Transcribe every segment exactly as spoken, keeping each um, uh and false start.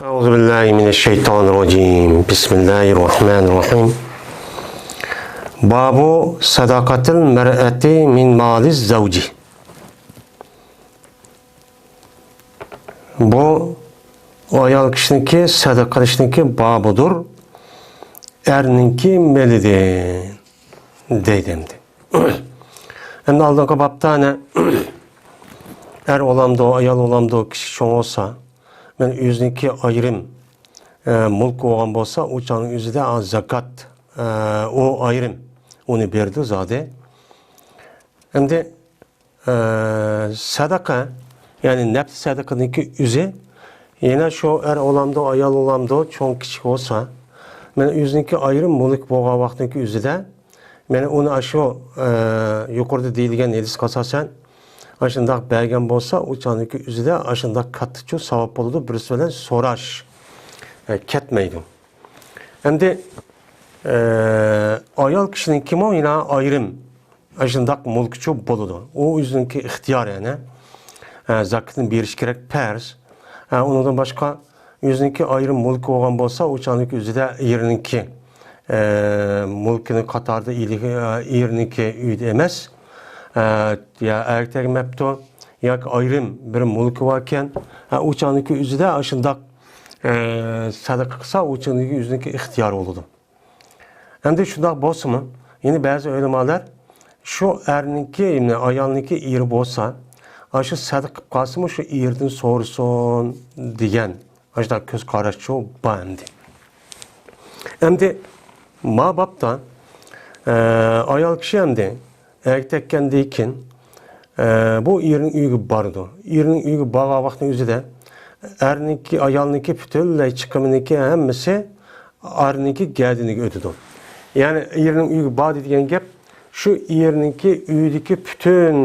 أعوذ بالله من الشيطان الرجيم. بسم الله الرحمن الرحيم. باب صدقة المرأة من مال الزوج. بۇ ئايال كىشىنىڭكى سەدىقە قىلىشنىڭكى بابىدۇر، ئەرنىڭكى مېلىدىن دەيدۇ ئەمدى. ئەمدى ئالدىنقى بابتا ئەنە ئەر بولامدۇ، ئايال بولامدۇ، كىشى چوڭ بولسا، مەن ئۆزىنىڭكى ئايرىم، ئە، مۈلكى بولغان بولسا، ئۇ چاغنىڭ ئۆزىدە، ئا، زاكات، ئە، ئۇ ئايرىم، ئۇنى بېرىدۇ زادى. ئەمدى، ئە، سەدىقە، يەنى نەپس سەدىقىنىڭكى ئۆزى، يەنە شۇ ئەر بولامدۇ، ئايال بولامدۇ، چوڭ كىچىك بولسا، مەن ئۆزىنىڭكى ئايرىم مۈلۈك بولغان ۋاقتىنىڭكى ئۆزىدە، مەن ئۇنى ئاشۇ، ئە، يۇقىرىدا دېيىلگەن ھەدىسكە ئاساسەن، ئاشۇنداق بەرگەن بولسا، ئۇ چاغنىڭكى ئۆزىدە ئاشۇنداق كاتتىچۇ ساۋاب بولىدۇ، بىرسى بىلەن سوراش، ئە، كەتمەيدۇ. ئەمدى، ئە، ئايال كىشىنىڭكىمۇ يەنە ئايرىم ئاشۇنداق مۈلكىچۇ بولىدۇ. ئۇ ئۆزىنىڭكى ئىختىيارى، يەنى، ئە، زاكىتىنى بېرىش كېرەك، پەرز. ئە، ئۇنىڭدىن باشقا ئۆزىنىڭكى ئايرىم مۈلكى بولغان بولسا، ئۇ چاغنىڭكى ئۆزىدە ئېرىنىڭكى، ئە، مۈلكىنىڭ قاتارىدا ئېلى-، ئە، ئېرىنىڭكى ئۆيىدە ئەمەس. ئە، يا ئەرگە تەگمەپتۇ، ياكى ئايرىم بىر مۈلكى باركەن. ئە، ئۇ چاغنىڭكى ئۆزىدە ئاشۇنداق، ئە، سەدىقە قىلسا، ئۇ چاغنىڭكى ئۆزىنىڭكى ئىختىيارى بولىدۇ. ئەمدى شۇنداق بولسىمۇ، يەنە بەزى ئۆلىمالار شۇ ئەرنىڭكى، يەنى ئايالنىڭكى ئېرى بولسا، ئاشۇ سەدىقە قىلىپ قالسىمۇ شۇ ئېرىدىن سورىسۇن دېگەن ئاشۇنداق كۆز قاراشچۇ بار ئەمدى. ئەمدى ما بابتا، ئە، ئايال كىشى ئەمدى ئەرگە تەگكەندىن كېيىن، ئە، بۇ ئېرىنىڭ ئۆيىگە بارىدۇ. ئېرىنىڭ ئۆيىگە بارغان ۋاقتىنىڭ ئۆزىدە ئەرنىڭكى، ئايالنىڭكى پۈتۈنلەي چىقىمىنىڭكى ھەممىسى ئەرنىڭكى گەدىنىگە ئۆتىدۇ. يەنى ئېرىنىڭ ئۆيىگە باردى دېگەن گەپ، شۇ ئېرىنىڭكى ئۆيىدىكى پۈتۈن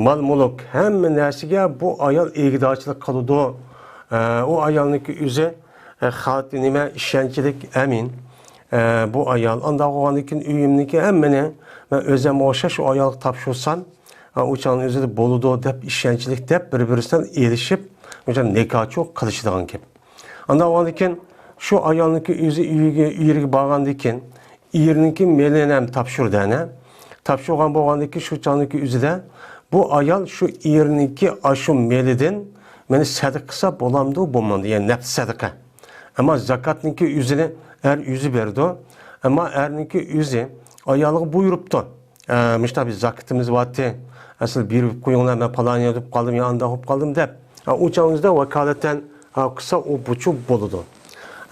مال-مۈلۈك، ھەممە نەرسىگە بۇ ئايال ئىگىدارچىلىق قىلىدۇ. ئە، ئۇ ئايالنىڭكى ئۆزى، ئە، خاتى نېمە، ئىشەنچلىك، ئەمىن. ئە، بۇ ئايال ئانداق بولغاندىن كېيىن ئۆيۈمنىڭكى ھەممىنى مەن ئۆزۈم ئوخشاش شۇ ئايالغا تاپشۇرسام، ئۇ چاغنىڭ ئۆزىدە بولىدۇ دەپ ئىشەنچلىك دەپ بىر-بىرسىدىن ئېلىشىپ، مۇشۇ نىكاھچۇ قىلىشىدىغان گەپ. ئانداق بولغاندىن كېيىن شۇ ئايالنىڭكى ئۆزى ئۆيىگە، ئېرىگە بارغاندىن كېيىن ئېرىنىڭكى مېلىنى ھەم تاپشۇردى ئەنە. تاپشۇرغان بولغاندىن كېيىن شۇ چاغنىڭكى ئۆزىدە بۇ ئايال شۇ ئېرىنىڭكى ئاشۇ مېلىدىن مېنى سەدىقە قىلسا بولامدۇ، بولمامدۇ؟ يەنى نەپس سەدىقە. ئەمما زاكاتنىڭكى ئۆزىنى ئەر ئۆزى بېرىدۇ. ئەمما ئەرنىڭكى ئۆزى ئايالىغا بۇيرۇپتۇ. ئە، مۇشۇنداق بىر زاكىتىمىز بارتى. ئەسلى بېرىپ قويۇڭلار، مەن پالان يەردە بولۇپ قالدىم يا ئانداق بولۇپ قالدىم دەپ. ئە، ئۇ چاغنىڭىزدا ۋاكالىتەن، ئە، قىلسا ئۇ بۇچۇ بولىدۇ.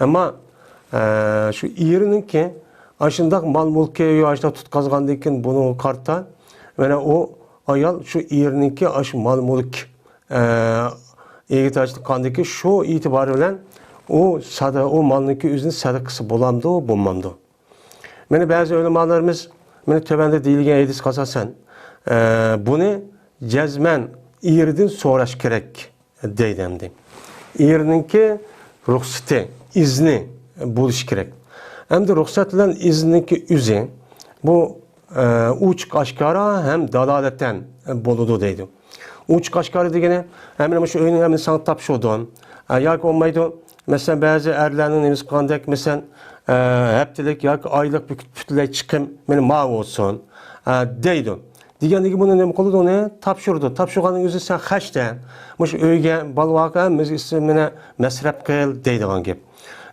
ئەمما، ئە، شۇ ئېرىنىڭكى ئاشۇنداق مال-مۈلكى يا ئاشۇنداق تۇتقازغاندىن كېيىن بۇنىڭغا قارىتا، مانا ئۇ ئايال شۇ ئېرىنىڭكى ئاشۇ مال-مۈلۈك، ئە، ئىگىدارچىلىق قىلغاندىن كېيىن شۇ ئېتىبارى بىلەن ئۇ سادا-، ئۇ مالنىڭكى ئۆزىنى سەدىقىسى بولامدۇ، بولمامدۇ؟ مانا بەزى ئۆلىمالىرىمىز مانا تۆۋەندە دېيىلگەن ھەدىسكە ئاساسەن، ئە، بۇنى جەزمەن ئېرىدىن سوراش كېرەك دەيدۇ ئەمدى. ئېرىنىڭكى رۇخسىتى، ئىزنى بولۇشى كېرەك. ئەمدى رۇخسەت بىلەن ئىزنىڭكى ئۆزى بۇ، ئە، ئوچۇق ئاشكارا ھەم دالالەتەن بولىدۇ دەيدۇ. ئوچۇق ئاشكارا دېگىنى، ھە، مانا مۇشۇ ئۆينىڭ ھەممىنى ساڭا تاپشۇردۇم. ئە، ياكى بولمايدۇ، مەسىلەن، بەزى ئەرلەرنىڭ نېمىسى قىلغاندەك، مەسىلەن، ئە، ھەپتىلىك ياكى ئايلىق پۈتۈنلەي چىقىم مانا ما بولسۇن، ئە، دەيدۇ. دېگەندىكىن بۇنى نېمە قىلىدۇ؟ ئۇنى تاپشۇرىدۇ. تاپشۇرغاننىڭ ئۆزى سەن خەجلە. مۇشۇ ئۆيگە، بالىغا، ھەممىگە مانا مەسرەپ قىل دەيدىغان گەپ.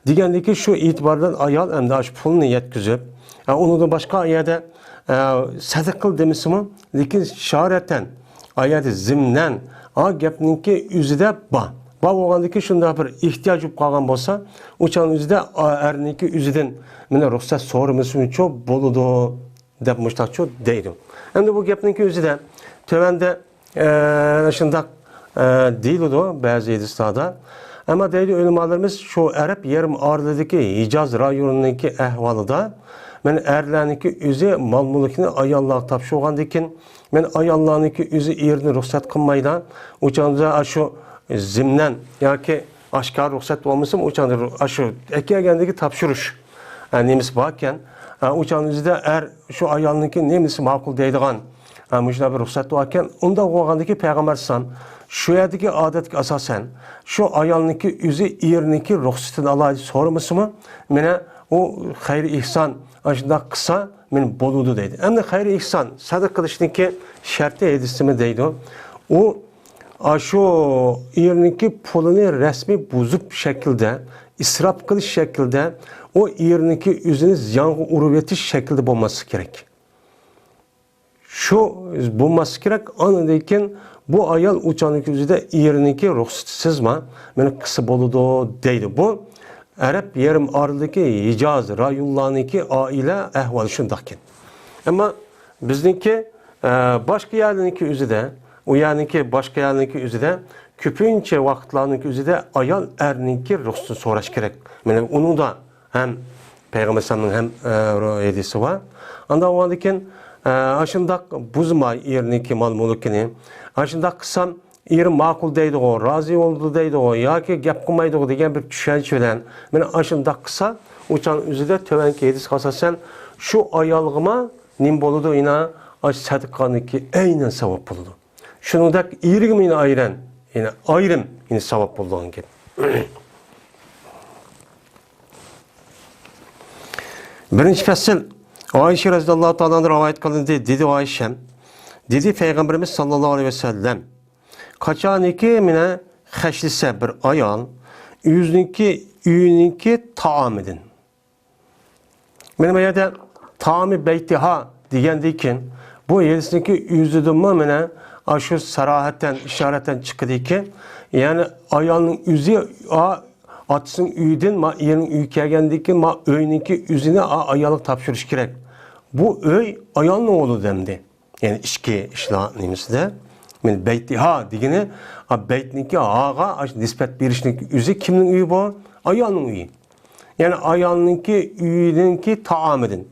دېگەندىكىن شۇ ئېتىبار بىلەن ئايال ئەمدى ئاشۇ پۇلنى يەتكۈزۈپ، ئە، ئۇنىڭدىن باشقا ئەگەردە، ئە، سەدىقە قىل دېمىسىمۇ، لېكىن ئىشارەتەن ئايەتتە زىمنەن، ئا گەپنىڭكى ئۆزىدە بار. بار بولغاندىكىن شۇنداق بىر ئېھتىياج بولۇپ قالغان بولسا، ئۇ چاغنىڭ ئۆزىدە، ئا، ئەرنىڭكى ئۆزىدىن مانا رۇخسەت سورىمىسىمۇچۇ بولىدۇ دەپ مۇشتاقچۇ دەيدۇ. ئەمدى بۇ گەپنىڭكى ئۆزىدە تۆۋەندە، ئە، شۇنداق، ئە، دېيىلىدۇ بەزى ھەدىسلاردا. ئەمما دەيدۇ ئۆلىمالىرىمىز، شۇ ئەرەب يېرىم ئارىلىدىكى ھىجاز رايونىنىڭكى ئەھۋالىدا، مانا ئەرلەرنىڭكى ئۆزى مال-مۈلۈكنى ئاياللارغا تاپشۇرغاندىن كېيىن، مانا ئاياللارنىڭكى ئۆزى ئېرىدىن رۇخسەت قىلمايلا، ئۇ چاغدا ئاشۇ زىمنەن ياكى ئاشكارا رۇخسەت بولمىسىمۇ، ئۇ چاغدا ئاشۇ ئەكەلگەندىكى تاپشۇرۇش، ئە، نېمىسى باركەن، ئە، ئۇ چاغنىڭ ئۆزىدە ئەر شۇ ئايالنىڭكى نېمىسى ماقۇل دەيدىغان، ئە، مۇشۇنداق بىر رۇخسەت باركەن، ئۇنداق بولغاندىكى پەيغەمبەر ئەلەيھىسسالام شۇ يەردىكى ئادەتكە ئاساسەن، شۇ ئايالنىڭكى ئۆزى ئېرىنىڭكى رۇخسىتىنى ئالايلى سورىمىسىمۇ، مانا ئۇ خەير ئېھسان ئاشۇنداق قىلسا، مانا بولىدۇ دەيدۇ. ئەمدى خەير ئېھسان، سەدىقە قىلىشنىڭكى شەرتى ھەدىسىمۇ دەيدۇ. ئۇ ئاشۇ ئېرىنىڭكى پۇلىنى رەسمىي بۇزۇپ شەكىلدە، ئىسراپ قىلىش شەكىلدە، ئۇ ئېرىنىڭكى ئۆزىنى زىيانغا ئۇرۇۋېتىش شەكلىدە بولماسلىقى كېرەك. شۇ بولماسلىقى كېرەك. ئاندىن كېيىن بۇ ئايال ئۇ چاغنىڭكى ئۆزىدە ئېرىنىڭكى رۇخسىتىسىزما مېنى قىلسا بولىدۇ دەيدۇ. بۇ ئەرەب يېرىم ئارىلىدىكى ھىجاز رايونلارنىڭكى ئائىلە ئەھۋالى شۇنداقكەن. ئەمما بىزنىڭكى، ئە، باشقا يەرلەرنىڭكى ئۆزىدە، ئۇ يەرنىڭكى باشقا يەرلەرنىڭكى ئۆزىدە كۆپىنچە ۋاقىتلارنىڭكى ئۆزىدە ئايال ئەرنىڭكى رۇخسىتىنى سوراش كېرەك. مانا ئۇنىڭدا ھەم پەيغەمبەر ئەلەيھىسسالامنىڭ ھەم، ئە، ھەدىسى بار. ئاندىن ئۇنىڭدىن كېيىن، ئە، ئاشۇنداق بۇزماي ئېرىنىڭكى مال-مۈلكىنى، ئاشۇنداق قىلسام ئېرى ماقۇل دەيدىغۇ، رازى بولىدۇ دەيدىغۇ ياكى گەپ قىلمايدىغۇ دېگەن بىر چۈشەنچە بىلەن، مانا ئاشۇنداق قىلسا، ئۇ چاغنىڭ ئۆزىدە تۆۋەنكى ھەدىسكە ئاساسەن شۇ ئايالغىمۇ نېمە بولىدۇ؟ يەنە ئاشۇ سەدىقىنىڭكى ئەينەن ساۋاب بولىدۇ. شۇنىڭدەك ئېرىگىمۇ يەنە ئايرىم، يەنە ئايرىم يەنە ساۋاب بولىدىغان گەپ. بىرىنچى پەسىل، ئائىشە رەزىياللاھۇ تائالا ئانھا رىۋايەت قىلىندى، دېدى ئائىشەم، دېدى پەيغەمبىرىمىز ساللاللاھۇ ئەلەيھى ۋەسەللەم، قاچانكى مانا خەجلىسە بىر ئايال ئۆزىنىڭكى ئۆيىنىڭكى تائامىدىن، مانا بۇ يەردە تائامى بەيتىھا دېگەندىن كېيىن، بۇ ھەدىسنىڭكى ئۆزىدىنمۇ مانا ئاشۇ ساراھەتەن، ئىشارەتەن چىقىدىكى، يەنى ئايالنىڭ ئۆزى، ئا، ئاتىسىنىڭ ئۆيىدىن، ما، ئېرىنىڭ ئۆيىگە كەلگەندىن كېيىن، ما، ئۆينىڭكى ئۆزىنى، ئا، ئايالغا تاپشۇرۇش كېرەك. بۇ ئۆي ئايالنىڭ قولىدا ئەمدى. يەنى ئىچكى ئىشلار نېمىسىدە. مانا بەيتىھا دېگىنى، ئا، بەيتنىڭكى ھاغا ئاشۇ نىسبەت بېرىشنىڭكى ئۆزى كىمنىڭ ئۆيى بۇ؟ ئايالنىڭ ئۆيى. يەنى ئايالنىڭكى ئۆيىنىڭكى تائامىدىن.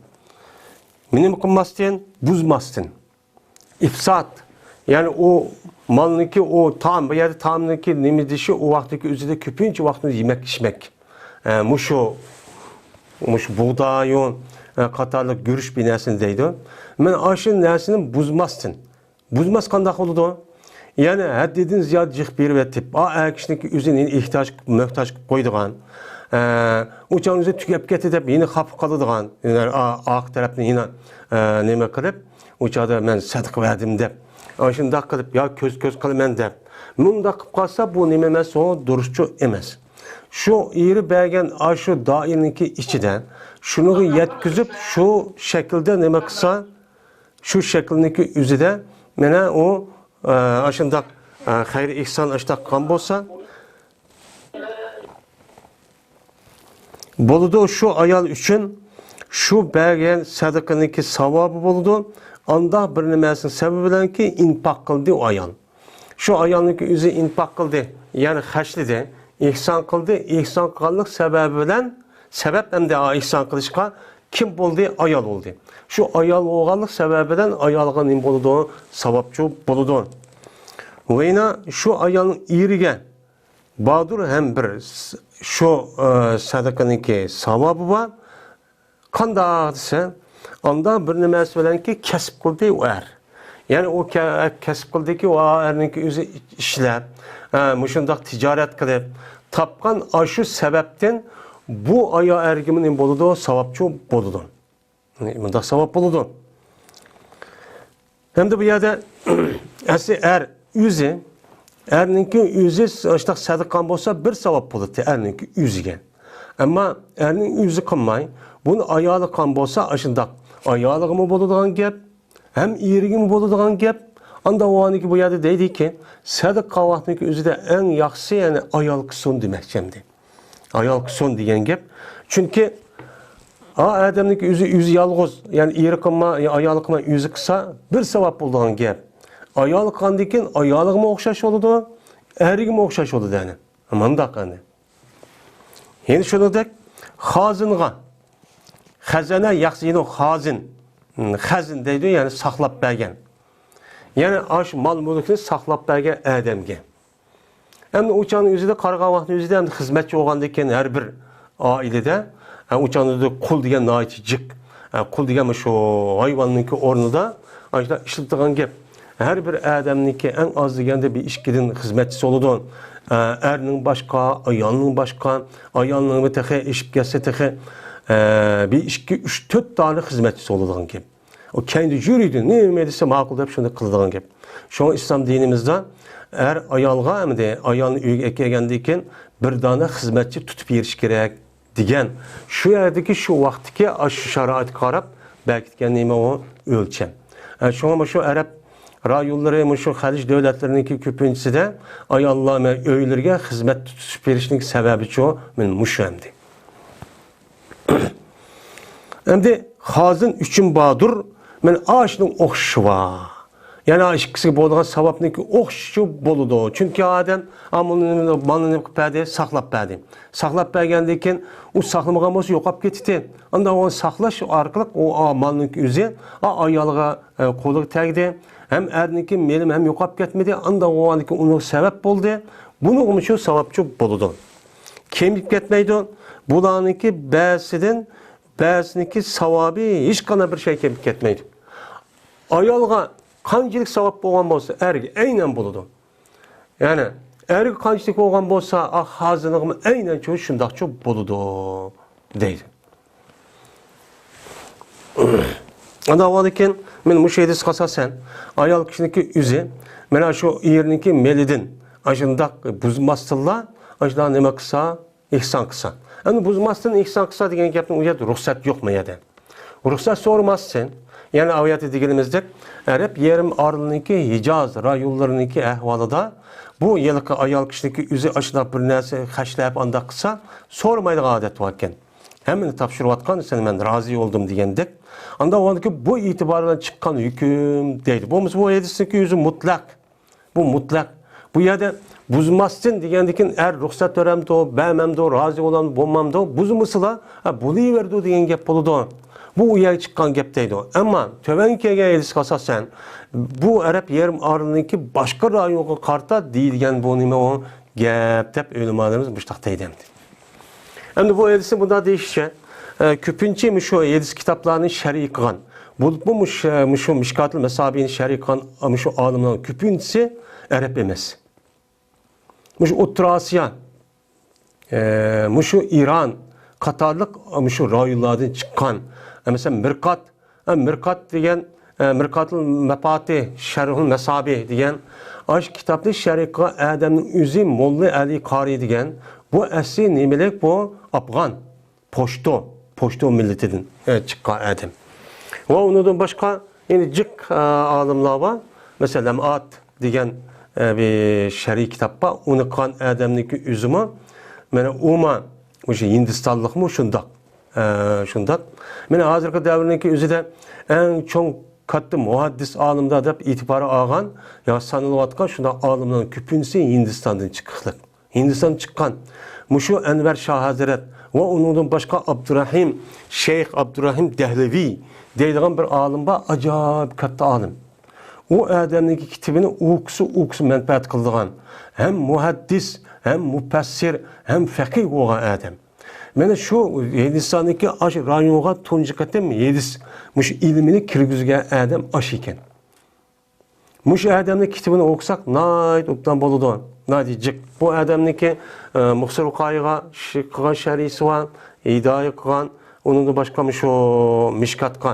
نېمە قىلماستىن؟ بۇزماستىن. ئىپسات. يەنى ئۇ مالنىڭكى، ئۇ تائام، بۇ يەردە تائامنىڭكى نېمە دېيىشى، ئۇ ۋاقىتتىكى ئۆزىدە كۆپىنچە ۋاقتىمىز يېمەك-ئىچمەك. ئە، مۇشۇ، مۇشۇ بۇغدايۇ، ئە، قاتارلىق گۈرۈچ بىر نەرسىنى دەيدۇ. مانا ئاشۇ نەرسىنى بۇزماستىن. بۇزماس قانداق بولىدۇ؟ يەنى ھەددىدىن زىيادە جىق بېرىۋېتىپ، ئا، ئەر كىشىنىڭكى ئۆزىنى ئېھتىياج، موھتاج قىلىپ قويىدىغان، ئە، ئۇ چاغ ئۆزى تۈگەپ كەتتى دەپ يەنە خاپا قالىدىغان، يەنە ئا-، ئارقا تەرەپنى يەنە، ئە، نېمە قىلىپ، ئۇ چاغدا مەن سەدىقە بەردىم دەپ، ئاشۇنداق قىلىپ، يا كۆز-كۆز قىلىمەن دەپ، مۇنداق قىلىپ قالسا، بۇ نېمە ئەمەس، ئۇ دۇرۇسچۇ ئەمەس. شۇ ئېرى بەرگەن ئاشۇ دائىرىنىڭكى ئىچىدە شۇنىڭغا يەتكۈزۈپ، شۇ شەكىلدە نېمە قىلسا، شۇ شەكىلنىڭكى ئۆزىدە مانا ئۇ، ئە، ئاشۇنداق، ئە، خەير ئېھسان ئاشۇنداق قىلغان بولسا، بولىدۇ، شۇ ئايال ئۈچۈن شۇ بەرگەن سەدىقىنىڭكى ساۋابى بولىدۇ. ئانداق بىر نېمەسىنىڭ سەۋەبى بىلەنكى ئىنپاق قىلدى ئۇ ئايال. شۇ ئايالنىڭكى ئۆزى ئىنپاق قىلدى، يەنى خەجلىدى، ئېھسان قىلدى. ئېھسان قىلغانلىق سەۋەبى بىلەن، سەۋەب ئەمدى ئېھسان قىلىشقا كىم بولدى؟ ئايال بولدى. شۇ ئايال بولغانلىق سەۋەبى بىلەن ئايالغا نېمە بولىدۇ؟ ساۋابچۇ بولىدۇ. ۋە يەنە شۇ ئايالنىڭ ئېرىگە باردۇر ھەم بىر س-، شۇ، ئە، سەدىقىنىڭكى ساۋابى بار. قانداق دېسە، ئاندا بىر نېمىسى بىلەنكى كەسىپ قىلدى ئۇ ئەر. يەنى ئۇ كە-، كەسىپ قىلدىكى ئۇ ئەرنىڭكى ئۆزى ئىشلەپ، ئە، مۇشۇنداق تىجارەت قىلىپ تاپقان ئاشۇ سەۋەبتىن بۇ ئايال ئەرگىمۇ نېمە بولىدۇ؟ ساۋابچۇ بولىدۇ. مۇنداق ساۋاب بولىدۇ. ھەمدە بۇ يەردە ئەسلى ئەر ئۆزى، ئەرنىڭكى ئۆزى ئاشۇنداق سەدىقە قىلغان بولسا بىر ساۋاب بولاتتى ئەرنىڭكى ئۆزىگە. ئەمما ئەرنىڭ ئۆزى قىلماي، بۇنى ئايالى قىلغان بولسا ئاشۇنداق ئايالىغىمۇ بولىدىغان گەپ، ھەم ئېرىگىمۇ بولىدىغان گەپ. ئاندا ئۇنىڭكى بۇ يەردە دەيدىكى، سەدىقە قىلغان ۋاقتىنىڭكى ئۆزىدە ئەڭ ياخشىسى، يەنى ئايالغا قىلسۇن دېمەكچى ئەمدى. ئايالغا قىلسۇن دېگەن گەپ. چۈنكى ئا ئادەمنىڭكى ئۆزى، ئۆزى يالغۇز، يەنى ئېرى قىلما، يا ئايالى قىلما، ئۆزى قىلسا بىر ساۋاب بولىدىغان گەپ. ئايالى قىلغاندىن كېيىن ئايالىغىمۇ ئوخشاش بولىدۇ، ئەرىگىمۇ ئوخشاش بولىدۇ يەنى. مۇنداق ئەمدى. يەنە شۇنىڭدەك خازىنغا، خەزەنە يەخزىنۇ خازىن، خەزىن دەيدۇ، يەنى ساقلاپ بەرگەن. يەنى ئاشۇ مال-مۈلۈكنى ساقلاپ بەرگەن ئادەمگە. ئەمدى ئۇ چاغنىڭ ئۆزىدە، قارىغان ۋاقتىنىڭ ئۆزىدە ئەمدى خىزمەتچى بولغاندىن كېيىن ھەر بىر ئائىلىدە، ئە، ئۇ چاغنىڭ ئۆزىدە قۇل دېگەن ناھايىتى جىق. ئە، قۇل دېگەن مۇشۇ ھايۋاننىڭكى ئورنىدا ئاشۇنداق ئىشلىتىدىغان گەپ. ھەر بىر ئادەمنىڭكى ئەڭ ئاز دېگەندە بىر ئىككىدىن خىزمەتچىسى بولىدۇ. ئە، ئەرنىڭ باشقا، ئايالنىڭ باشقا، ئايالنىڭمۇ تېخى ئېشىپ كەتسە تېخى، ئە، بىر ئىككى، ئۈچ، تۆت دانە خىزمەتچىسى بولىدىغان گەپ. ئۇ كەينىدە يۈرىدۇ، نېمە دېسە ماقۇل دەپ شۇنى قىلىدىغان گەپ. شۇڭا ئىسلام دىنىمىزدا ئەر ئايالغا، ئەمدى ئايالنى ئۆيگە ئەكەلگەندىن كېيىن بىر دانە خىزمەتچى تۇتۇپ بېرىش كېرەك دېگەن. شۇ يەردىكى شۇ ۋاقىتتىكى ئاشۇ شارائىتقا قاراپ بەركىتكەن نېمە ئۇ ئۆلچەم. ئە، شۇڭا مۇشۇ ئەرەب رايونلىرى، مۇشۇ خەلىج دۆلەتلىرىنىڭكى كۆپىنچىسىدە ئاياللار مە-، ئۆيلىرىگە خىزمەت تۇتۇپ بېرىشنىڭ سەۋەبى شۇ، مانا مۇشۇ ئەمدى. ئەمدى خازىن ئۈچۈن باردۇر، مانا ئاشۇنىڭ ئوخشىشى بار. يەنى ئىككىسىگە بولىدىغان ساۋابنىڭكى ئوخشىشى بولىدۇ. چۈنكى ئادەم، ئا، مانا نېمە، مانا نېمە قىلىپ بەردى، ساقلاپ بەردى. ساقلاپ بەرگەندىن كېيىن ئۇ ساقلىمىغان بولسا يوقاپ كېتىتتى. ئاندىن ئۇنى ساقلاش ئارقىلىق ئۇ، ئا، مالنىڭكى ئۆزى، ئا، ئايالغا، ئە، قولىغا تەگدى. ھەم ئەرنىڭكى مېلى ھەم يوقاپ كەتمىدى. ئاندىن ئۇنىڭكى ئۇنىڭ سەۋەب بولدى. بۇنىڭغىمۇ شۇ ساۋابچۇ بولىدۇ. كېمىيىپ كەتمەيدۇ. بۇلارنىڭكى بەزىسىدىن بەزىنىڭكى ساۋابى ھېچقانداق بىر شەي كېمىپ كەتمەيدۇ. ئايالغا قانچىلىك ساۋاب بولغان بولسا، ئەرگە ئەينەن بولىدۇ. يەنى ئەرگە قانچىلىك بولغان بولسا، ئا، خازىنىغىمۇ ئەينەن شۇ شۇنداقچۇ بولىدۇ، دەيدۇ. ئاندىن كېيىن، مانا مۇشۇ ھەدىسكە ئاساسەن، ئايال كىشىنىڭكى ئۆزى، مانا شۇ ئېرىنىڭكى مېلىدىن، ئاشۇنداق بۇزماستىنلا، ئاشۇنداق نېمە قىلسا، ئېھسان قىلسا. ئەمدى بۇزماستىن ئېھسان قىلسا دېگەن گەپنىڭ ئۇ يەردە رۇخسەت يوق ما يەردە. رۇخسەت سورىماستىن، يەنى ئاۋۇ يەردە دېگىنىمىزدەك، ئەرەب يېرىم ئارىلىنىڭكى ھىجاز رايونلىرىنىڭكى ئەھۋالىدا بۇ ھېلىقى ئايال كىشىنىڭكى ئۆزى ئاشۇنداق بىر نەرسە خەجلەپ ئانداق قىلسا، سورىمايدىغان ئادەت باركەن. ھەممىنى تاپشۇرۇۋاتقان، سەن مەن رازى بولدۇم دېگەندەك. ئاندىن ئۇنىڭكى بۇ ئېتىبار بىلەن چىققان ھۆكۈم دەيدۇ. بولمىسا بۇ ھەدىسنىڭكى ئۆزى مۇتلەق. بۇ مۇتلەق. بۇ يەردە بۇزماستىن دېگەندىكىن ئەر رۇخسەت بېرەمدۇ، بەرمەمدۇ، رازى بولامدۇ، بولمامدۇ، بۇزمىسىلا، ھە، بولۇۋېرىدۇ دېگەن گەپ بولىدۇ. بۇ ئۇ يەرگە چىققان گەپ دەيدۇ. ئەمما تۆۋەنگە كەلگەن ھەدىسكە ئاساسەن، بۇ ئەرەب يېرىم ئارىلىنىڭكى باشقا رايونغا قارىتا دېيىلگەن بۇ نېمە ئۇ گەپ دەپ ئۆلىمالىرىمىز مۇشۇنداق دەيدۇ ئەمدى. ئەمدى بۇ ھەدىسنى بۇنداق دېيىشىچە، ئە، كۆپىنچە مۇشۇ ھەدىس كىتابلارنى شەرھ قىلغان، بولۇپمۇ مۇش-، مۇشۇ مىشكاتۇل مەسابىنى شەرھ قىلغان مۇشۇ ئالىملارنىڭ كۆپىنچىسى ئەرەب ئەمەس. مۇشۇ ئوتتۇرا ئاسىيا، ئە، مۇشۇ ئىران قاتارلىق مۇشۇ رايونلاردىن چىققان، ئە، مەسىلەن، مىرقات، ئە، مىرقات دېگەن، ئە، مىرقاتۇل مەپاتىھ، شەرھۇل مەسابىھ دېگەن، ئاشۇ كىتابنى شەرھ قىلغان ئادەمنىڭ ئۆزى موللا ئەلى قارىي دېگەن، بۇ ئەسلى نېمىلىك؟ بۇ ئافغان، پوشتو، پوشتو مىللىتىدىن، ئە، چىققان ئادەم. ۋە ئۇنىڭدىن باشقا يەنە جىق، ئە، ئالىملار بار. مەسىلەن، لەمئات دېگەن، ئە، بىر شەرھىي كىتاب بار. ئۇنى قىلغان ئادەمنىڭكى ئۆزىمۇ، مانا ئۇمۇ مۇشۇ ھىندىستانلىقمۇ شۇنداق. ئە، شۇنداق. مانا ھازىرقى دەۋرنىڭكى ئۆزىدە ئەڭ چوڭ كاتتا مۇھەددىس ئالىملار دەپ ئېتىبار ئالغان، يا سانىلىۋاتقان شۇنداق ئالىملارنىڭ كۆپىنچىسى ھىندىستاندىن چىقىقلىق. ھىندىستان چىققان. مۇشۇ ئەنۋەر شاھ ھەزرەت ۋە ئۇنىڭدىن باشقا ئابدۇرەھىم، شەيخ ئابدۇرەھىم دەھلىۋى دەيدىغان بىر ئالىم بار، ئاجايىپ كاتتا ئالىم. ئۇ ئادەمنىڭكى كىتابىنى ئوقۇسا، ئوقۇسا مەنپەئەت قىلىدىغان، ھەم مۇھەددىس، ھەم مۇپەسسىر، ھەم فەقىھ بولغان ئادەم. مانا شۇ ھىندىستاندىكى ئاشۇ رايونغا تۇنجى قېتىم ھەدىس مۇشۇ ئىلمىنى كىرگۈزگەن ئادەم ئاشۇ ئىكەن. مۇشۇ ئادەمنىڭ كىتابىنى ئوقۇساق ناھايىتى ئوبدان بولىدۇ. ناھايىتى جىق. بۇ ئادەمنىڭكى، ئە، مۇخسىر ۋىقايىغا ش-، قىلغان شەرھىسى بار، ھىدايە قىلغان، ئۇنىڭدىن باشقا مۇشۇ مىشكاتقا،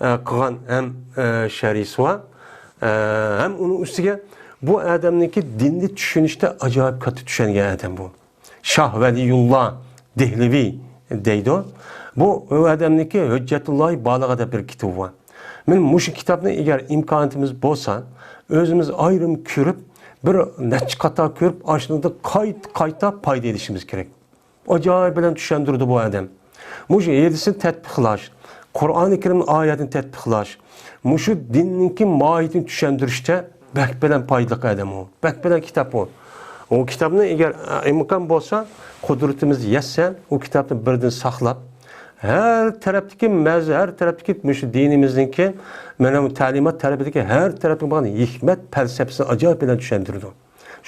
ئە، قىلغان ھەم، ئە، شەرھىسى بار. ئە، ھەم ئۇنىڭ ئۈستىگە بۇ ئادەمنىڭكى دىننى چۈشىنىشتە ئاجايىپ كاتتا چۈشەنگەن ئادەم بۇ. شاھ ۋەلىيۇللا دېھلىۋى دەيدۇ. بۇ، بۇ ئادەمنىڭكى ھۆججەتۇللاھى بالىغا دەپ بىر كىتابى بار. مانا مۇشۇ كىتابنى ئەگەر ئىمكانىيىتىمىز بولسا، ئۆزىمىز ئايرىم كۆرۈپ، بىر نەچچە قاتار كۆرۈپ، ئاشۇنىڭدىن قايتا، قايتا پايدا ئېلىشىمىز كېرەك. ئاجايىپ بىلەن چۈشەندۈرىدۇ بۇ ئادەم. مۇشۇ ھەدىسنى تەتبىقلاش، قۇرئانى كەرىم ئايەتنى تەتبىقلاش، مۇشۇ دىننىڭكى ماھىيىتىنى چۈشەندۈرۈشتە بەك بىلەن پايدىلىق ئادەم ئۇ. بەك بىلەن كىتاب ئۇ. ئۇ كىتابنى ئەگەر، ئە، ئىمكان بولسا، قۇدرىتىمىز يەتسە، ئۇ كىتابنى بىردىن ساقلاپ، ھەر تەرەپتىكى مەز-، ھەر تەرەپتىكى مۇشۇ دىنىمىزنىڭكى، مانا بۇ تەلىمات تەرىپىدىكى ھەر تەرەپتىن بولغان ھېكمەت پەلسەپىسىنى ئاجايىپ بىلەن چۈشەندۈرىدۇ.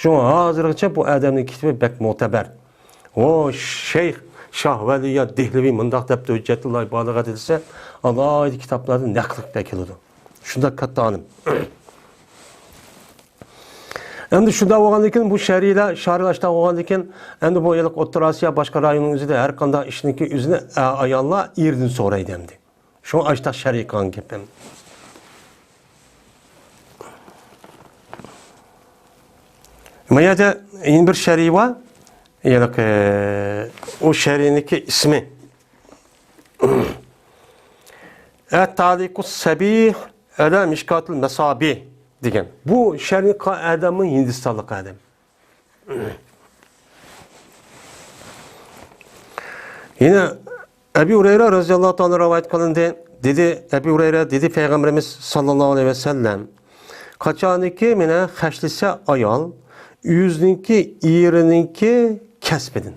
شۇڭا ھازىرغىچە بۇ ئادەمنىڭ كىتابى بەك مۆتىبەر. ئۇ شەيخ شاھ ۋەلىيۇللا دېھلىۋى مۇنداق دەپتۇ، ھۆججەتۇللاھى بالىغدا دېسە، ئالاھىدە كىتابلاردا نەقىل قىلىپ ئەكېلىدۇ. شۇنداق كاتتا ئالىم. ئەمدى شۇنداق بولغاندىن كېيىن، بۇ شەرىلەر، شەرىلەر شۇنداق بولغاندىن كېيىن، ئەمدى بۇ ھېلىقى ئوتتۇرا ئاسىيا، باشقا رايوننىڭ ئۆزىدە ھەر قانداق ئىشنىڭكى ئۆزىنى، ئە، ئاياللار ئېرىدىن سورايدۇ ئەمدى. شۇڭا ئاشۇنداق شەرىلەر قىلغان گەپ ئەمدى. ما يەردە يەنە بىر شەرىلەر بار. ھېلىقى، ئۇ شەرىلەرنىڭكى ئىسمى. ئەت-تەئلىقۇس سەبىھ ئەلا مىشكاتىل مەسابىھ دېگەن. بۇ شەرىلەر قىلغان ئادەممۇ ھىندىستانلىق ئادەم. يەنە ئەبى ھۇرەيرە رەزىياللاھۇ تائالا رىۋايەت قىلىندى. دېدى، ئەبى ھۇرەيرە دېدى، پەيغەمبىرىمىز ساللاللاھۇ ئەلەيھى ۋەسەللەم، قاچانكى مېنى خەجلىسە ئايال، ئۆزىنىڭكى ئېرىنىڭكى كەسپىدىن،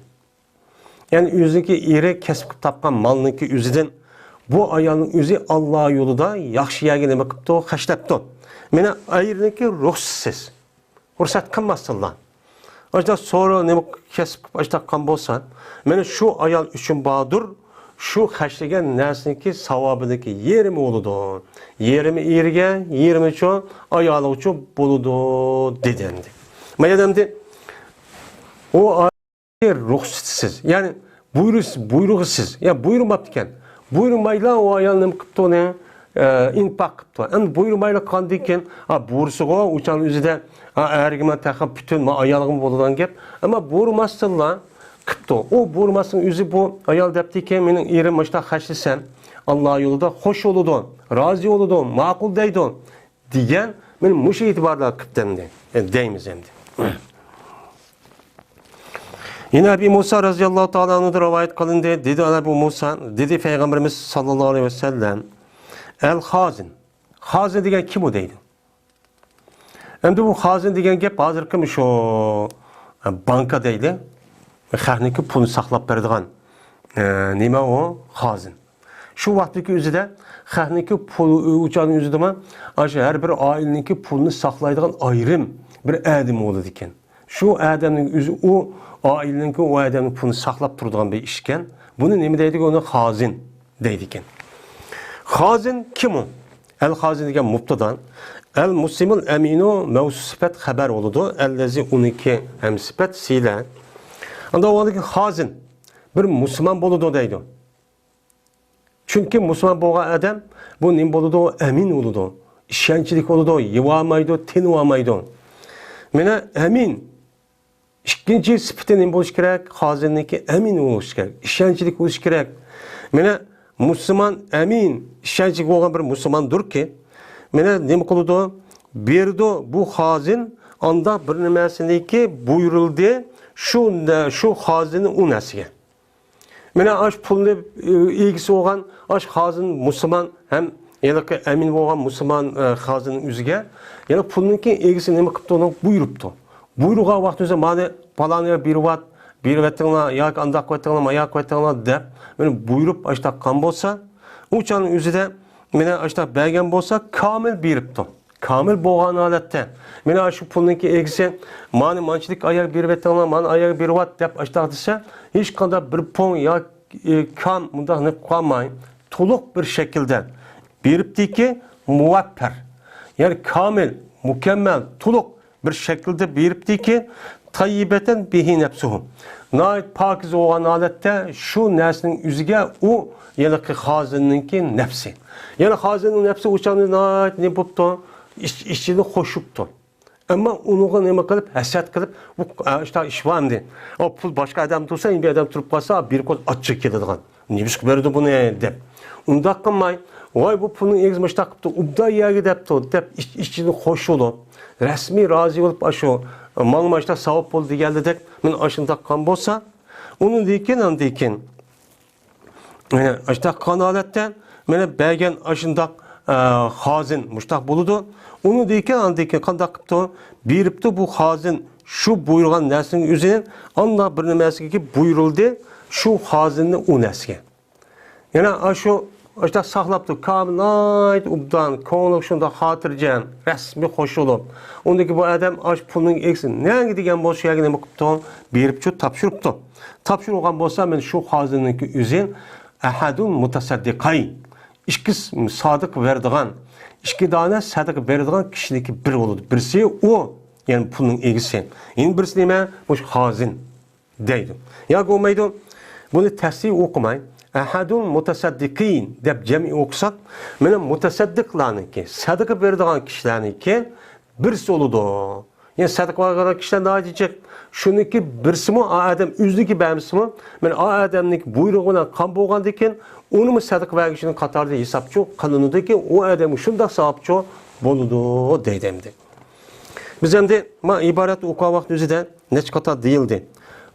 يەنى ئۆزىنىڭكى ئېرى كەسىپ قىلىپ تاپقان مالنىڭكى ئۆزىدىن، بۇ ئايالنىڭ ئۆزى ئاللا يولىدا ياخشى يەرگە نېمە قىپتۇ، خەجلەپتۇ. مېنى ئېرىنىڭكى رۇخسىتىسىز، رۇخسەت قىلماستىنلا، ئاشۇنداق سورا نېمە كەسىپ قىلىپ ئاشۇنداق قىلغان بولسا، مانا شۇ ئايال ئۈچۈن باردۇر، شۇ خەجلىگەن نەرسىنىڭكى ساۋابىنىڭكى يېرىمى بولىدۇ. يېرىمى ئېرىگە، يېرىمى شۇ ئايالى ئۈچۈن بولىدۇ، دېدى ئەمدى. مانا ئەمدى ئۇ رۇخسىتىسىز، يەنى بۇيرۇس-، بۇيرۇغىسىز، يا بۇيرۇماپتىكەن. بۇيرۇمايلا ئۇ ئايال نېمە قىپتۇ ئۇنى؟ ئە، ئىنپاق قىپتۇ. ئەمدى بۇيرۇمايلا قىلغاندىن كېيىن، ئا، بۇيرۇسىغۇ ئۇچان ئۆزىدە، ئا، ئەرگىمۇ تېخى پۈتۈن ما ئايالغىمۇ بولىدىغان گەپ. ئەمما بۇيرۇماستىنلا قىپتۇ. ئۇ بۇيرۇماستىن ئۆزى بۇ ئايال دەپتىكەن، مېنىڭ ئېرىم مۇشۇنداق خەجلىسەم، ئاللا يولىدا خوش بولىدۇ، رازى بولىدۇ، ماقۇل دەيدۇ. دېگەن، مانا مۇشۇ ئېتىباردا قىپتۇ ئەمدى، دەيمىز ئەمدى. يەنە ئەبى مۇسا رەزىياللاھۇ تائالا ئەنھۇدىن رىۋايەت قىلىندى. دېدى ئەبۇ مۇسا، دېدى پەيغەمبىرىمىز ساللاللاھۇ ئەلەيھى ۋەسەللەم، ئەل خازىن. خازىن دېگەن كىم ئۇ دەيدۇ. ئەمدى بۇ خازىن دېگەن گەپ ھازىرقى مۇشۇ، ئە، بانكا دەيلى. خەقنىڭكى پۇلىنى ساقلاپ بېرىدىغان، ئە، نېمە ئۇ؟ خازىن. شۇ ۋاقىتتىكى ئۆزىدە خەقنىڭكى پۇل، ئۇچانىڭ ئۆزىدىمۇ، ئاشۇ ھەر بىر ئائىلىنىڭكى پۇلىنى ساقلايدىغان ئايرىم بىر ئادەم بولىدىكەن. شۇ ئادەمنىڭ ئۆزى ئۇ ئائىلىنىڭكى، ئۇ ئادەمنىڭ پۇلىنى ساقلاپ تۇرىدىغان بىر ئىشكەن. بۇنى نېمە دەيدىكەن؟ ئۇنى خازىن دەيدىكەن. خازىن كىم ئۇ؟ ئەل خازىن دېگەن مۇبتادا. ئەل مۇسلىمۇل ئەمىنۇ مەۋسۇپ سۈپەت خەبەر بولىدۇ. ئەللەزى ئۇنىڭكى ھەم سۈپەت سىلە. ئاندا ئۇنىڭدىكى خازىن بىر مۇسۇلمان بولىدۇ دەيدۇ. چۈنكى مۇسۇلمان بولغان ئادەم بۇ نېمە بولىدۇ؟ ئەمىن بولىدۇ. ئىشەنچلىك بولىدۇ. يىۋالمايدۇ، تىنىۋالمايدۇ. مانا ئەمىن. ئىككىنچى سۈپىتى نېمە بولۇشى كېرەك؟ خازىننىڭكى ئەمىن بولۇشى كېرەك. ئىشەنچلىك بولۇشى كېرەك. مانا مۇسۇلمان ئەمىن، ئىشەنچلىك بولغان بىر مۇسۇلماندۇركى، مانا نېمە قىلىدۇ؟ بېرىدۇ بۇ خازىن، ئانداق بىر نېمەسىنىكى بۇيرۇلدى، شۇ، شۇ خازىننى ئۇ نەرسىگە. مانا ئاشۇ پۇلنى، ئى، ئىگىسى بولغان ئاشۇ خازىن مۇسۇلمان ھەم ھېلىقى ئەمىن بولغان مۇسۇلمان، ئى، خازىننىڭ ئۆزىگە يەنە پۇلنىڭكى ئىگىسى نېمە قىپتۇ، ئۇنى بۇيرۇپتۇ. بۇيرۇغان ۋاقتى ئۆزى مانا پالانىغا بېرىۋات، بېرىۋەتىڭلار ياكى ئانداق قىلىۋېتىڭلار، ماياق قىلىۋېتىڭلار دەپ مانا بۇيرۇپ ئاشۇنداق قىلغان بولسا، ئۇ چاغنىڭ ئۆزىدە مانا ئاشۇنداق بەرگەن بولسا، كامىل بېرىپتۇ. كامىل بولغان ھالەتتە، مانا شۇ پۇلنىڭكى ئىگىسى، مانا مانچىلىك ئاياغ بېرىۋېتىڭلار، مانا ئاياغ بېرىۋات دەپ ئاشۇنداق دېسە، ھېچقانداق بىر پوڭ يا، ئى، كام مۇنداق نېمە قىلالماي، تولۇق بىر شەكىلدە بېرىپتىكى، مۇۋەپپەر، يەنى كامىل، مۇكەممەل، تولۇق بىر شەكىلدە بېرىپتىكى، تەييىبەتەن بىھى نەپسۇھۇ. ناھايىتى پاكىز بولغان ھالەتتە شۇ نەرسىنىڭ ئۆزىگە ئۇ ھېلىقى خازىننىڭكى نەپسى. يەنى خازىننىڭ نەپسى ئۇ چاغدا ناھايىتى نېمە بوپتۇ؟ ئىچ-، ئىچىدە خوش بوپتۇ. ئەمما ئۇنىڭغا نېمە قىلىپ، ھەسەت قىلىپ، بۇ، ئە، ئىشتا ئىش بار ئەمدى. ئۇ پۇل باشقا ئادەم تۇرسا، يەنە بىر ئادەم تۇرۇپ قالسا، بىر كوز ئاچچىقى كېلىدىغان. نېمىشقا بەردى بۇنى دەپ. ئۇنداق قىلماي، ۋاي، بۇ پۇلنىڭ ئىگىسى مۇشۇنداق قىپتۇ، ئوبدان يەرگە دەپتۇ دەپ ئىچ-، ئىچىدىن خوش بولۇپ، رەسمىي رازى بولۇپ، ئاشۇ ماڭا مۇشۇنداق ساۋاب بولدى دېگەندەك، مانا ئاشۇنداق قىلغان بولسا، ئۇنىڭدىن كېيىن، ئاندىن كېيىن، مانا ئاشۇنداق قىلغان ھالەتتە، مانا بەرگەن ئاشۇنداق، ئە، خازىن مۇشۇنداق بولىدۇ. ئۇنىڭدىن كېيىن، ئاندىن كېيىن قانداق قىپتۇ؟ بېرىپتۇ بۇ خازىن شۇ بۇيرۇغان نەرسىنىڭ ئۆزىنى، ئانداق بىر نېمەسىگە بۇيرۇلدى، شۇ خازىننى ئۇ نەرسىگە. يەنە ئاشۇ، ئاشۇنداق ساقلاپتۇ، كامىل ناھايىتى ئوبدان، كۆڭلى شۇنداق خاتىرجەم، رەسمىي خوش بولۇپ. ئۇندىكى بۇ ئادەم ئاشۇ پۇلنىڭ ئىگىسى نەگە دېگەن بولسا، شۇ يەرگە نېمە قىپتۇ؟ بېرىپچۇ، تاپشۇرۇپتۇ. تاپشۇرۇۋالغان بولسا، مانا شۇ خازىننىڭكى ئۆزى ئەھەدۇل مۇتەسەددىقەي، ئىككى سادىقە بېرىدىغان، ئىككى دانە سەدىقە بېرىدىغان كىشىنىڭكى بىرى بولىدۇ. بىرسى ئۇ، يەنى پۇلنىڭ ئىگىسى. يەنە بىرسى نېمە؟ مۇشۇ خازىن دەيدۇ. ياكى بولمايدۇ، بۇنى تەسنىيە ئوقۇماي، ئەھەدۇل مۇتەسەددىقىن دەپ جەمئىي ئوقۇساق، مانا مۇتەسەددىقلارنىڭكى، سەدىقە بېرىدىغان كىشىلەرنىڭكى بىرسى بولىدۇ. يەنى سەدىقە بەرگەن كىشىلەر ناھايىتى جىق. شۇنىڭكى بىرسىمۇ، ئا ئادەم ئۆزىنىڭكى بەرمىسىمۇ، مانا ئا ئادەمنىڭكى بۇيرۇقى بىلەن قان بولغاندىن كېيىن، ئۇنىمۇ سەدىقە بەرگۈچىنىڭ قاتارىدا ھېسابچۇ قىلىنىدۇكى، ئۇ ئادەمگە شۇنداق ساۋابچۇ بولىدۇ دەيدۇ ئەمدى. بىز ئەمدى ما ئىبارەتنى ئوقۇغان ۋاقىت ئۆزىدە نەچچە قاتار دېيىلدى.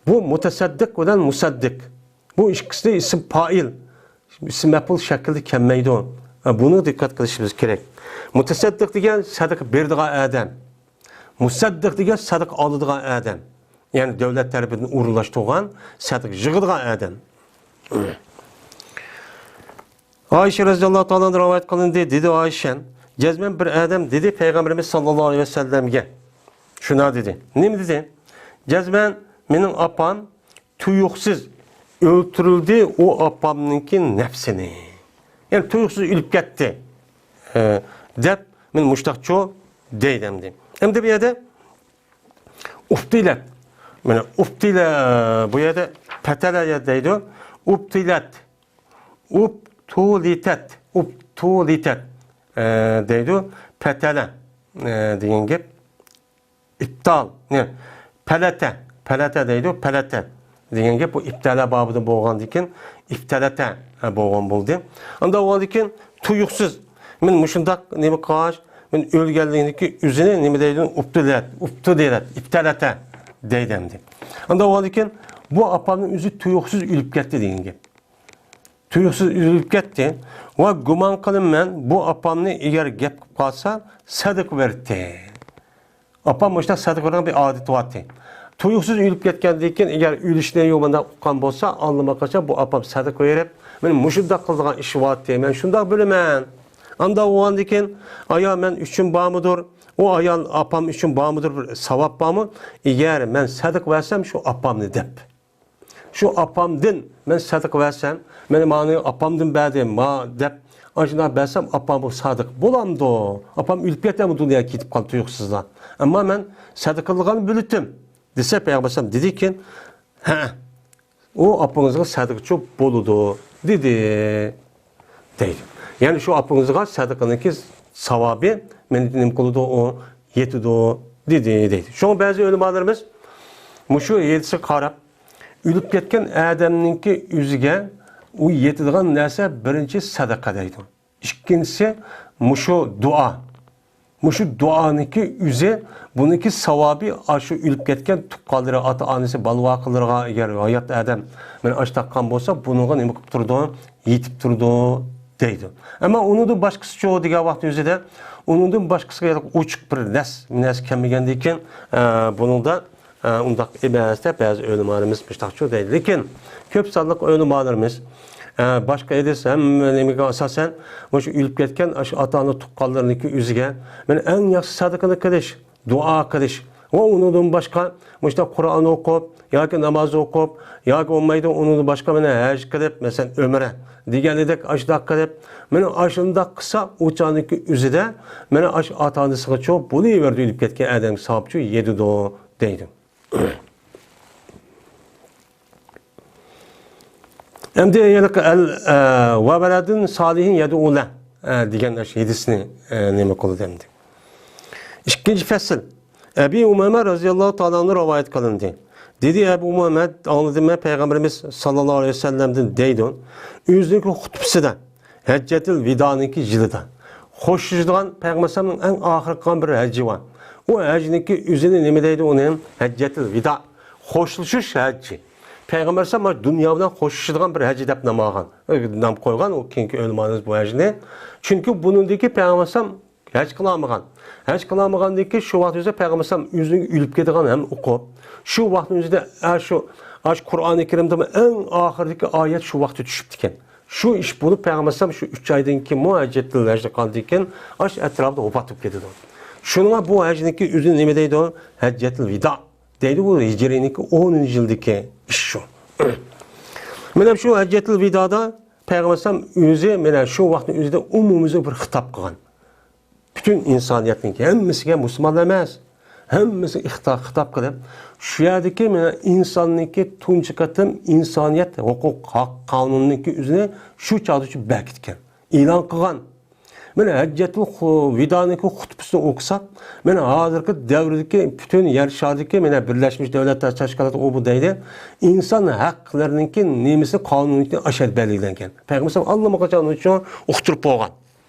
بۇ مۇتەسەددىق بىلەن مۇسەددىق. بۇ ئىككىسى ئىسىم پائىل، ئىسىم مەپئۇل شەكلىدە كەلمەيدۇ. بۇنىڭغا دىققەت قىلىشىمىز كېرەك. مۇتەسەددىق دېگەن سەدىقە بېرىدىغان ئادەم. مۇسەددىق دېگەن سەدىقە ئالىدىغان ئادەم. يەنى دۆلەت تەرىپىدىن ئورۇنلاشتۇرغان سەدىقە يىغىدىغان ئادەم. ئائىشە رەزىياللاھۇ تائالا ئانھا رىۋايەت قىلىندى، دېدى ئائىشە، جەزمەن بىر ئادەم دېدى پەيغەمبىرىمىز ساللاللاھۇ ئەلەيھى ۋەسەللەمگە، شۇنداق دېدى. نېمە دېدى؟ جەزمەن مېنىڭ ئاپام تۇيۇقسىز ئۆلتۈرۈلدى، ئۇ ئاپامنىڭكى نەپسىنى. يەنى تۇيۇقسىز ئۆلۈپ كەتتى، ئە، دەپ مەن مۇشتاقچۇ دەيدۇ ئەمدى. ئەمدى بۇ يەردە ئۇبتىلەت. مانا ئۇبتىلە، بۇ يەردە پەتەلە دەيدۇ. ئۇبتىلەت. ئۇبتۇلىتەت. ئۇبتۇلىتەت، ئە، دەيدۇ. پەتەلە، ئە، دېگەن گەپ. ئىپتال، نە، پەلەتە، پەلەتە دەيدۇ، پەلەتە دېگەن گەپ بۇ ئىپتالە بابىدا بولغاندىكىن، ئىپتالەتە، ھە، بولغان بولدى. ئاندا بولغاندىكىن، تۇيۇقسىز، مەن مۇشۇنداق نېمە قىلغاچ، مەن ئۆلگەنلىكىنى ئۆزىنى نېمە دەيدۇ، ئۇپتۇلەت، ئۇپتۇلەت، ئىپتالەتە دەيدۇ ئەمدى. ئاندا بولغاندىكىن، بۇ ئاپامنىڭ ئۆزى تۇيۇقسىز ئۆلۈپ كەتتى دېگەن گەپ. تۇيۇقسىز ئۆلۈپ كەتتى. ۋە گۇمان قىلىمەن، بۇ ئاپامنى ئەگەر گەپ قىلىپ قالسا، سەدىقە بەردى. ئاپام مۇشۇنداق سەدىقە بېرىدىغان بىر ئادىتى بارتى. تۇيۇقسىز ئۆلۈپ كەتكەندىن كېيىن، ئەگەر ئۆلۈشنى يومىدا ئۇققان بولسا، ئاللىماقاچان بۇ ئاپام سەدىقە بېرىپ، مانا مۇشۇنداق قىلىدىغان ئىشى بارتى، مەن شۇنداق بىلىمەن. ئاندا بولغاندىن كېيىن، ئايا مەن ئۈچۈن بارمىدۇر، ئۇ ئايال ئاپام ئۈچۈن بارمىدۇر، بىر ساۋاب بارمۇ؟ ئەگەر مەن سەدىقە بەرسەم شۇ ئاپامنى دەپ. شۇ ئاپامدىن مەن سەدىقە بەرسەم، مانا ماڭا ئاپامدىن بەردى، ما دەپ، ئاشۇنداق بەرسەم، ئاپام بۇ سادىق بولامدۇ؟ ئاپام ئۆلۈپ كەتەمدۇ دۇنياغا كېتىپ قالدى تۇيۇقسىزلا؟ ئەمما مەن سەدىقە قىلغان بۆلۈتتۈم، دېسە، پەيغەمبەر ئەلەيھىسسالام دېدىكىن، ھە، ئۇ ئاپىڭىزغا سەدىقىچۇ بولىدۇ، دېدى. دەيدۇ. يەنى شۇ ئاپىڭىزغا سەدىقىنىڭكى ساۋابى مېنى نېمە قىلىدۇ، ئۇ يېتىدۇ، دېدى، دەيدۇ. شۇڭا بەزى ئۆلىمالىرىمىز مۇشۇ ھەدىسكە قاراپ، ئۆلۈپ كەتكەن ئادەمنىڭكى ئۆزىگە ئۇ يېتىدىغان نەرسە بىرىنچى سەدىقە دەيدۇ. ئىككىنچىسى مۇشۇ دۇئا. مۇشۇ دۇئانىڭكى ئۆزى، بۇنىڭكى ساۋابى ئاشۇ ئۆلۈپ كەتكەن تۇغقانلىرى، ئاتا-ئانىسى، بالا-ۋاقىلىرىغا، ئەگەر ھايات ئادەم مانا ئاشۇنداق قىلغان بولسا، بۇنىڭغا نېمە قىلىپ تۇرىدۇ؟ يېتىپ تۇرىدۇ دەيدۇ. ئەمما ئۇنىڭدىن باشقىسىچۇ دېگەن ۋاقىت ئۆزىدە، ئۇنىڭدىن باشقىسىغا ئوچۇق بىر نەس، نەس كەلمىگەندىن كېيىن، ئە، بۇنىڭدا ئە، ئۇنداق ئەمەس دەپ بەزى ئۆلىمالىرىمىز مۇشۇنداقچۇ دەيدۇ. لېكىن كۆپ سانلىق ئۆلىمالىرىمىز، ئە، باشقا ھەدىس ھەممە نېمىگە ئاساسەن، مۇشۇ ئۆلۈپ كەتكەن ئاشۇ ئاتا-ئانا تۇغقانلىرىنىڭكى ئۆزىگە مانا ئەڭ ياخشى سەدىقىنى قىلىش، دۇئا قىلىش ۋە ئۇنىڭدىن باشقا مۇشۇنداق قۇرئان ئوقۇپ ياكى ناماز ئوقۇپ ياكى بولمايدۇ، ئۇنىڭدىن باشقا مانا ھەج قىلىپ، مەسىلەن، ئۆمرە دېگەندەك ئاشۇنداق قىلىپ، مانا ئاشۇنداق قىلسا، ئۇ چاغنىڭكى ئۆزىدە مانا ئاشۇ ئاتا-ئانىسىغىچۇ بولۇۋېرىدۇ، ئۆلۈپ كەتكەن ئادەمگە ساۋابچۇ يېتىدۇ دەيدۇ. ئەمدى ھېلىقى ئەل، ئە، ۋە ۋەلەدىن سالىھىن يەدئۇلە، ئە، دېگەن ئاشۇ ھەدىسنى، ئە، نېمە قىلدى ئەمدى. ئىككىنچى پەسىل. ئەبى ئۇمامە رەزىياللاھۇ تائالا ئەنھۇ رىۋايەت قىلىندى. دېدى ئەبۇ ئۇمامە، ئاڭلىدىم مەن پەيغەمبىرىمىز ساللاللاھۇ ئەلەيھى ۋەسەللەمدىن دەيدۇ. ئۆزىنىڭكى خۇتبىسىدە ھەججەتۇل ۋىدانىڭكى يىلىدا خوشلىشىدىغان پەيغەمبەر ئەلەيھىسسالامنىڭ ئەڭ ئاخىرقى قىلغان بىر ھەججى بار. ئۇ ھەجنىڭكى ئۆزىنى نېمە دەيدۇ ئۇنى؟ ھەججەتۇل ۋىدا. خوشلىشىش ھەججى. پەيغەمبەر ئەلەيھىسسالام دۇنيا بىلەن خوشلىشىدىغان بىر ھەججى دەپ نام ئالغان. نام قويغان ئۇ كېيىنكى ئۆلىمالىرىمىز بۇ ھەجنى. چۈنكى بۇنىڭدىكى پەيغەمبەر ئەلەيھىسسالام ھەج قىلالمىغان. ھەج قىلالمىغاندىن كېيىن شۇ ۋاقىت ئۆزى پەيغەمبەر ئەلەيھىسسالام ئۆزىنىڭ ئۆلۈپ كېتىدىغان ھەم ئۇقۇپ، شۇ ۋاقىتنىڭ ئۆزىدە، ئە، شۇ، ئاشۇ قۇرئانى كەرىمدىمۇ ئەڭ ئاخىرىدىكى ئايەت شۇ ۋاقىتتا چۈشۈپتىكەن. شۇ ئىش بولۇپ، پەيغەمبەر ئەلەيھىسسالام شۇ ئۈچ ئايدىن كېيىنمۇ ھەججەتۇل ھەجدە قالدىكەن، ئاشۇ ئەتراپىدا ۋاپات بولۇپ كېتىدۇ. شۇنىڭغا بۇ ھەجنىڭكى ئۆزىنى نېمە دەيدۇ؟ ھەججەتۇل ۋىدا دەيدۇ. بۇ ھىجرىينىڭكى ئونىنچى يىلدىكى ئىش شۇ. مانا شۇ ھەججەتۇل ۋىدادا پەيغەمبەر ئەلەيھىسسالام ئۆزى مانا شۇ ۋاقىتنىڭ ئۆزىدە ئومۇميۈزلۈك بىر خىتاب قىلغان. پۈتۈن ئىنسانىيەتنىڭكى ھەممىسىگە، مۇسۇلمانلار ئەمەس، ھەممىسىگە ئىختا-، خىتاب قىلىپ، شۇ يەردىكى مانا ئىنساننىڭكى تۇنجى قېتىم ئىنسانىيەت ھوقۇق ھەق قانۇنىنىڭكى ئۆزىنى شۇ چاغدا شۇ بەركىتكەن، ئېلان قىلغان. مانا ھەججەتۇل خۇ-، ۋىدانىڭكى خۇتبىسىنى ئوقۇساق، مانا ھازىرقى دەۋردىكى پۈتۈن يەر شارىدىكى مانا بىرلەشمىش دۆلەتلەر تەشكىلاتى ئۇ بۇ دەيدۇ، ئىنسان ھەقلىرىنىڭكى نېمىسى قانۇنىيىتى ئاشۇ يەردە بەلگىلەنگەن. پەيغەمبەر ئاللىمۇقاچان ئۇنىڭ ئۈچۈن ئۇقتۇرۇپ بولغان.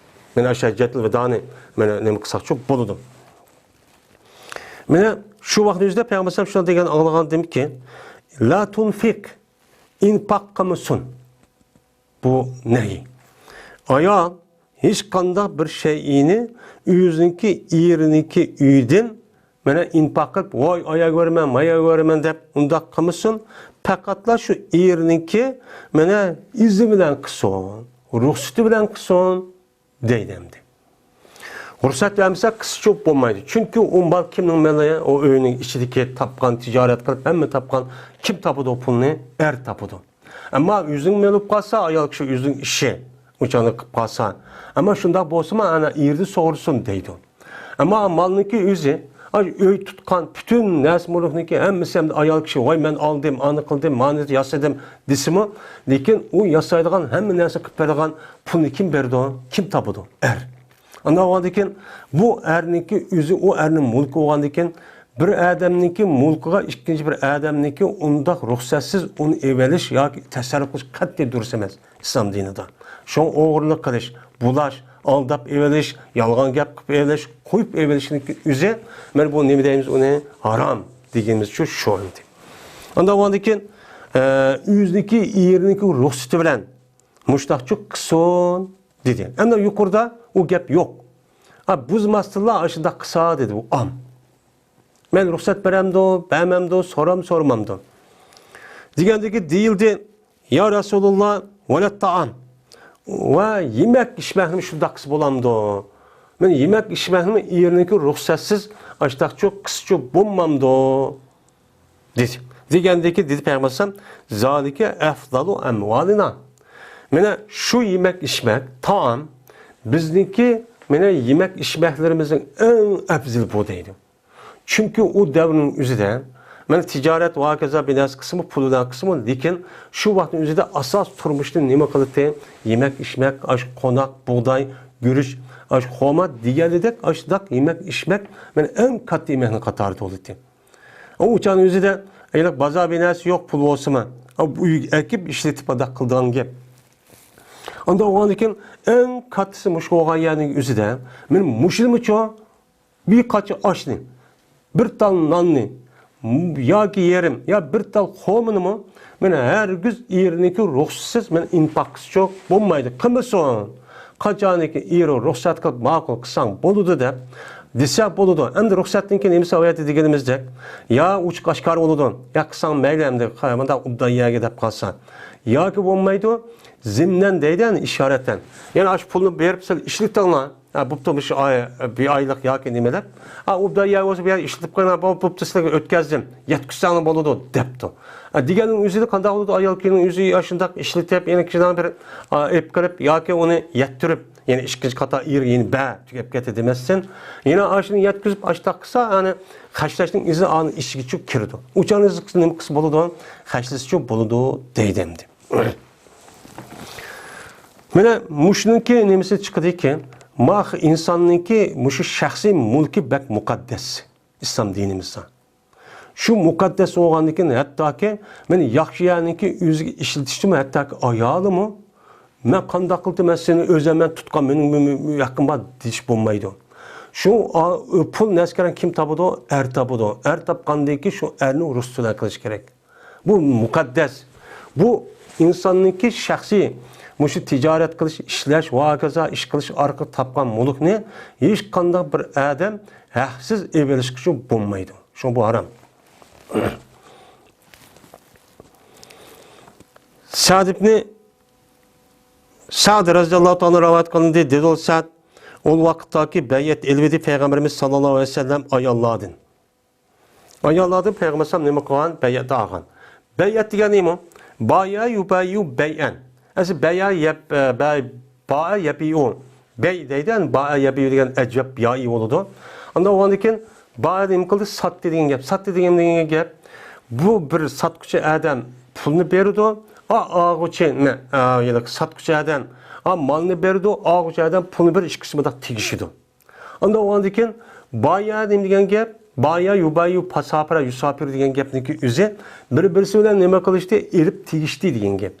مانا ئاشۇ ھەججەتۇل ۋىدانى مانا نېمە قىلساقچۇ بولىدۇ. مانا شۇ ۋاقىتنىڭ ئۆزىدە پەيغەمبەر ئەلەيھىسسالام شۇنداق دېگەن ئاڭلىغاندىمكى، لا تۇنفىق، ئىنپاق قىلمىسۇن. بۇ نەھى. ئايال ھېچقانداق بىر شەيئىنى ئۆزىنىڭكى ئېرىنىڭكى ئۆيىدىن مانا ئىنپاق قىلىپ، ۋاي ئاياغ بېرىمەن، ماياغ بېرىمەن دەپ ئۇنداق قىلمىسۇن. پەقەتلا شۇ ئېرىنىڭكى مانا ئىزنى بىلەن قىلسۇن، رۇخسىتى بىلەن قىلسۇن. دەيدۇ ئەمدى. رۇخسەت بەرمىسە قىلسىچۇ بولمايدۇ. چۈنكى ئۇ مال كىمنىڭ مېلى؟ ئۇ ئۆينىڭ ئىچىدىكى تاپقان، تىجارەت قىلىپ ھەممە تاپقان. كىم تاپىدۇ پۇلنى؟ ئەر تاپىدۇ. ئەمما ئۆزىنىڭ مېلى بولۇپ قالسا، ئايال كىشى ئۆزىنىڭ ئىشى، ئۇچانلىق قىلىپ قالسا. ئەمما شۇنداق بولسىمۇ، ئەنە ئېرىدە سورىسۇن دەيدۇ. ئەمما مالنىڭكى ئۆزى، ئاي، ئۆي تۇتقان، پۈتۈن نەرسە مۈلۈكنىڭكى ھەممىسى ئەمدى ئايال كىشى، ۋاي مەن ئالدىم، ئانى قىلدىم، مانى ياسىدىم دېسىمۇ، لېكىن ئۇ ياسايدىغان ھەممە نەرسە قىلىپ بېرىدىغان پۇلنى كىم بېرىدۇ؟ كىم تاپىدۇ؟ ئەر. ئانداق بولغاندىكىن بۇ ئەرنىڭكى ئۆزى، ئۇ ئەرنىڭ مۈلكى بولغاندىكىن، بىر ئادەمنىڭكى مۈلكىگە ئىككىنچى بىر ئادەمنىڭكى ئۇنداق رۇخسەتسىز ئۇنى ئېلىۋېلىش ياكى تەسەررۇپ قىلىش قەتئىي دۇرۇس ئەمەس ئىسلام دىنىدا. شۇڭا ئوغرىلىق قىلىش، بۇلاش، ئالداپ ئېلىۋېلىش، يالغان گەپ قىلىپ ئېلىش، قويۇپ ئېلىۋېلىشنىڭكى ئۆزى، مانا بۇ نېمە دەيمىز ئۇنى؟ ھارام دېگىنىمىزچۇ شۇ ئەمدى. ئانداق بولغاندىكىن، ئە، ئۆزىنىڭكى ئېرىنىڭكى رۇخسىتى بىلەن مۇشۇنداقچۇ قىلسۇن دېدى. ئەمدى يۇقىرىدا ئۇ گەپ يوق. ئا، بۇزماستىنلا ئاشۇنداق قىلسا دېدى ئۇ ئام. مەن رۇخسەت بېرەمدۇ، بەرمەمدۇ، سورام سورىمامدۇ؟ دېگەندىكى دېيىلدى، يا رەسۇلۇللا، ۋەلەت تائام. ۋە يېمەك ئىچمەكنىمۇ شۇنداق قىلسا بولامدۇ؟ مەن يېمەك ئىچمەكنىمۇ ئېرىنىڭكى رۇخسەتسىز ئاشتاقچۇ قىلسىچۇ بولمامدۇ؟ دېدى. دېگەندىكى دېدى پەيغەمبەر ئەلەيھىسسالام، زالىكە ئەفزالۇ ئەمۋالىنا. مانا شۇ يېمەك ئىچمەك، تائام، بىزنىڭكى مانا يېمەك ئىچمەكلىرىمىزنىڭ ئەڭ ئەپزىلى بۇ دەيدۇ. چۈنكى ئۇ دەۋرنىڭ ئۆزىدە، مانا تىجارەت ۋە ھاكازا بىر نەرسە قىلسىمۇ، پۇل بىلەن قىلسىمۇ، لېكىن شۇ ۋاقىتنىڭ ئۆزىدە ئاساس تۇرمۇشنى نېمە قىلاتتى؟ يېمەك، ئىچمەك، ئاش، قوناق، بۇغداي، گۈرۈچ، ئاش، خورما دېگەنلىدەك ئاشۇنداق يېمەك، ئىچمەك، مانا ئەڭ كاتتا يېمەكنىڭ قاتارىدا بولاتتى. ئۇ چاغنىڭ ئۆزىدە، ئېنىق بازار بىر نەرسە يوق، پۇل بولسىمۇ، ئۇ ئۆيگە ئەكىپ ئىشلىتىپ ئاداق قىلىدىغان گەپ. ئانداق بولغاندىكىن، ئەڭ كاتتىسى مۇشۇ بولغان يەرنىڭ ئۆزىدە، مانا مۇشۇنىمۇچۇ بىر قاچا ئاشنى، بىر تال ناننى، ياكى يېرىم، يا بىر تال خورمىنىمۇ، مانا ھەرگىز ئېرىنىڭكى رۇخسىتىسىز، مانا ئىنپاق قىلسىچۇ بولمايدۇ، قىلمىسۇن. قاچانكى ئېرى رۇخسەت قىلىپ، ماقۇل قىلساڭ بولىدۇ دەپ دېسە بولىدۇ. ئەمدى رۇخسەتنىڭكى نېمىسى ئايەتتە دېگىنىمىزدەك، يا ئوچۇق ئاشكارا بولىدۇ، يا قىلساڭ مەيلى، ئەمدى مۇنداق ئوبدان يەرگە دەپ قالسا. ياكى بولمايدۇ، زىمنەن دەيدۇ، يەنى ئىشارەتەن. يەنى ئاشۇ پۇلنى بېرىپ سىلەر ئىشلىتىڭلار. ھە، بوپتۇ، مۇشۇ ئاي، بىر ئايلىق ياكى نېمە دەپ. ھە، ئوبدان يەر بولسا، بۇ يەر ئىشلىتىپ قويۇڭلار، بوپتۇ، سىلەرگە ئۆتكۈزدۈم، يەتكۈزسەڭلار بولىدۇ، دەپتۇ. ھە، دېگەننىڭ ئۆزىدە قانداق بولىدۇ؟ ئايال كىشىنىڭ ئۆزى ئاشۇنداق ئىشلىتىپ، يەنە كىشىنىڭ بىر، ئا، ئېلىپ قېلىپ ياكى ئۇنى يەتتۈرۈپ، يەنە ئىككىنچى قاتار ئېرى يەنە بە، تۈگەپ كەتتى دېمەسسەن. يەنە ئاشۇنى يەتكۈزۈپ، ئاشتاق قىلسا، يەنى خەجلەشنىڭ ئىزى ئانىڭ ئىچىگىچۇ كىرىدۇ. ئۇ چاغنى نېمە قىلسا بولىدۇ؟ خەجلىسىچۇ بولىدۇ دەيدۇ ئەمدى. مانا مۇشۇنىڭكى نېمىسى چىقىدىكى، ما ئىنساننىڭكى مۇشۇ شەخسىي مۈلكى بەك مۇقەددەس ئىسلام دىنىمىزدا. شۇ مۇقەددەس بولغاندىكىن، ھەتتاكى مەن ياخشى يەرنىڭكى ئۆزىگە ئىشلىتىشتىمۇ، ھەتتاكى ئايالىمۇ، مەن قانداق قىلدىم، مەن سېنى ئۆزەم مەن تۇتقان، مېنىڭ مۇ-، مۇ-، مۇ-، ھەققىم بار دېيىش بولمايدۇ. شۇ ئا-، پۇل نەسكەرەن كىم تاپىدۇ؟ ئەر تاپىدۇ. ئەر تاپقاندىن كېيىن شۇ ئەرنىڭ رۇخسىتى بىلەن قىلىش كېرەك. بۇ مۇقەددەس. بۇ ئىنساننىڭكى شەخسىي، مۇشۇ تىجارەت قىلىش، ئىشلەش ۋە ھاكازا ئىش قىلىش ئارقىلىق تاپقان مۈلۈكنى ھېچقانداق بىر ئادەم ھەقسىز ئېلىۋېلىشقىچۇ بولمايدۇ. شۇڭا بۇ ھارام. سەد ئىبنى سەد رەزىياللاھۇ تائالا رىۋايەت قىلىندى. دېدى ئۇ سەد، ئۇ ۋاقىتتاكى بەيئەت ئېلىۋىدى پەيغەمبىرىمىز ساللاللاھۇ ئەلەيھى ۋەسەللەم ئاياللاردىن. ئاياللاردىن پەيغەمبەر ئەلەيھىسسالام نېمە قىلغان؟ بەيئەت ئالغان. بەيئەت دېگەن نېمە؟ بايا يۇبايۇ بەيئەن. ئەسلى بەيئە يەب-، ئە، بەي-، بائە يەبىئۇ. بەي دەيدۇ، يەنى بائە يەبىئۇ دېگەن ئەجۋەب يائى بولىدۇ. ئانداق بولغاندىن كېيىن بايا نېمە قىلدى؟ ساتتى دېگەن گەپ. ساتتى دېگەن، دېگەن گەپ، بۇ بىر ساتقۇچى ئادەم پۇلنى بېرىدۇ، ئا، ئالغۇچى، نە، ئا، يەنى ساتقۇچى ئادەم، ئا، مالنى بېرىدۇ، ئالغۇچى ئادەم پۇلنى بېرىدۇ، ئىككىسى مۇنداق تېگىشىدۇ. ئاندىن ئۇنىڭدىن كېيىن بايا نېمە دېگەن گەپ؟ بايا يۇبايۇ پاساپىرا يۇساپىرۇ دېگەن گەپنىڭكى ئۆزى بىر-، بىرسى بىلەن نېمە قىلىشتى؟ ئېلىپ تېگىشتى دېگەن گەپ.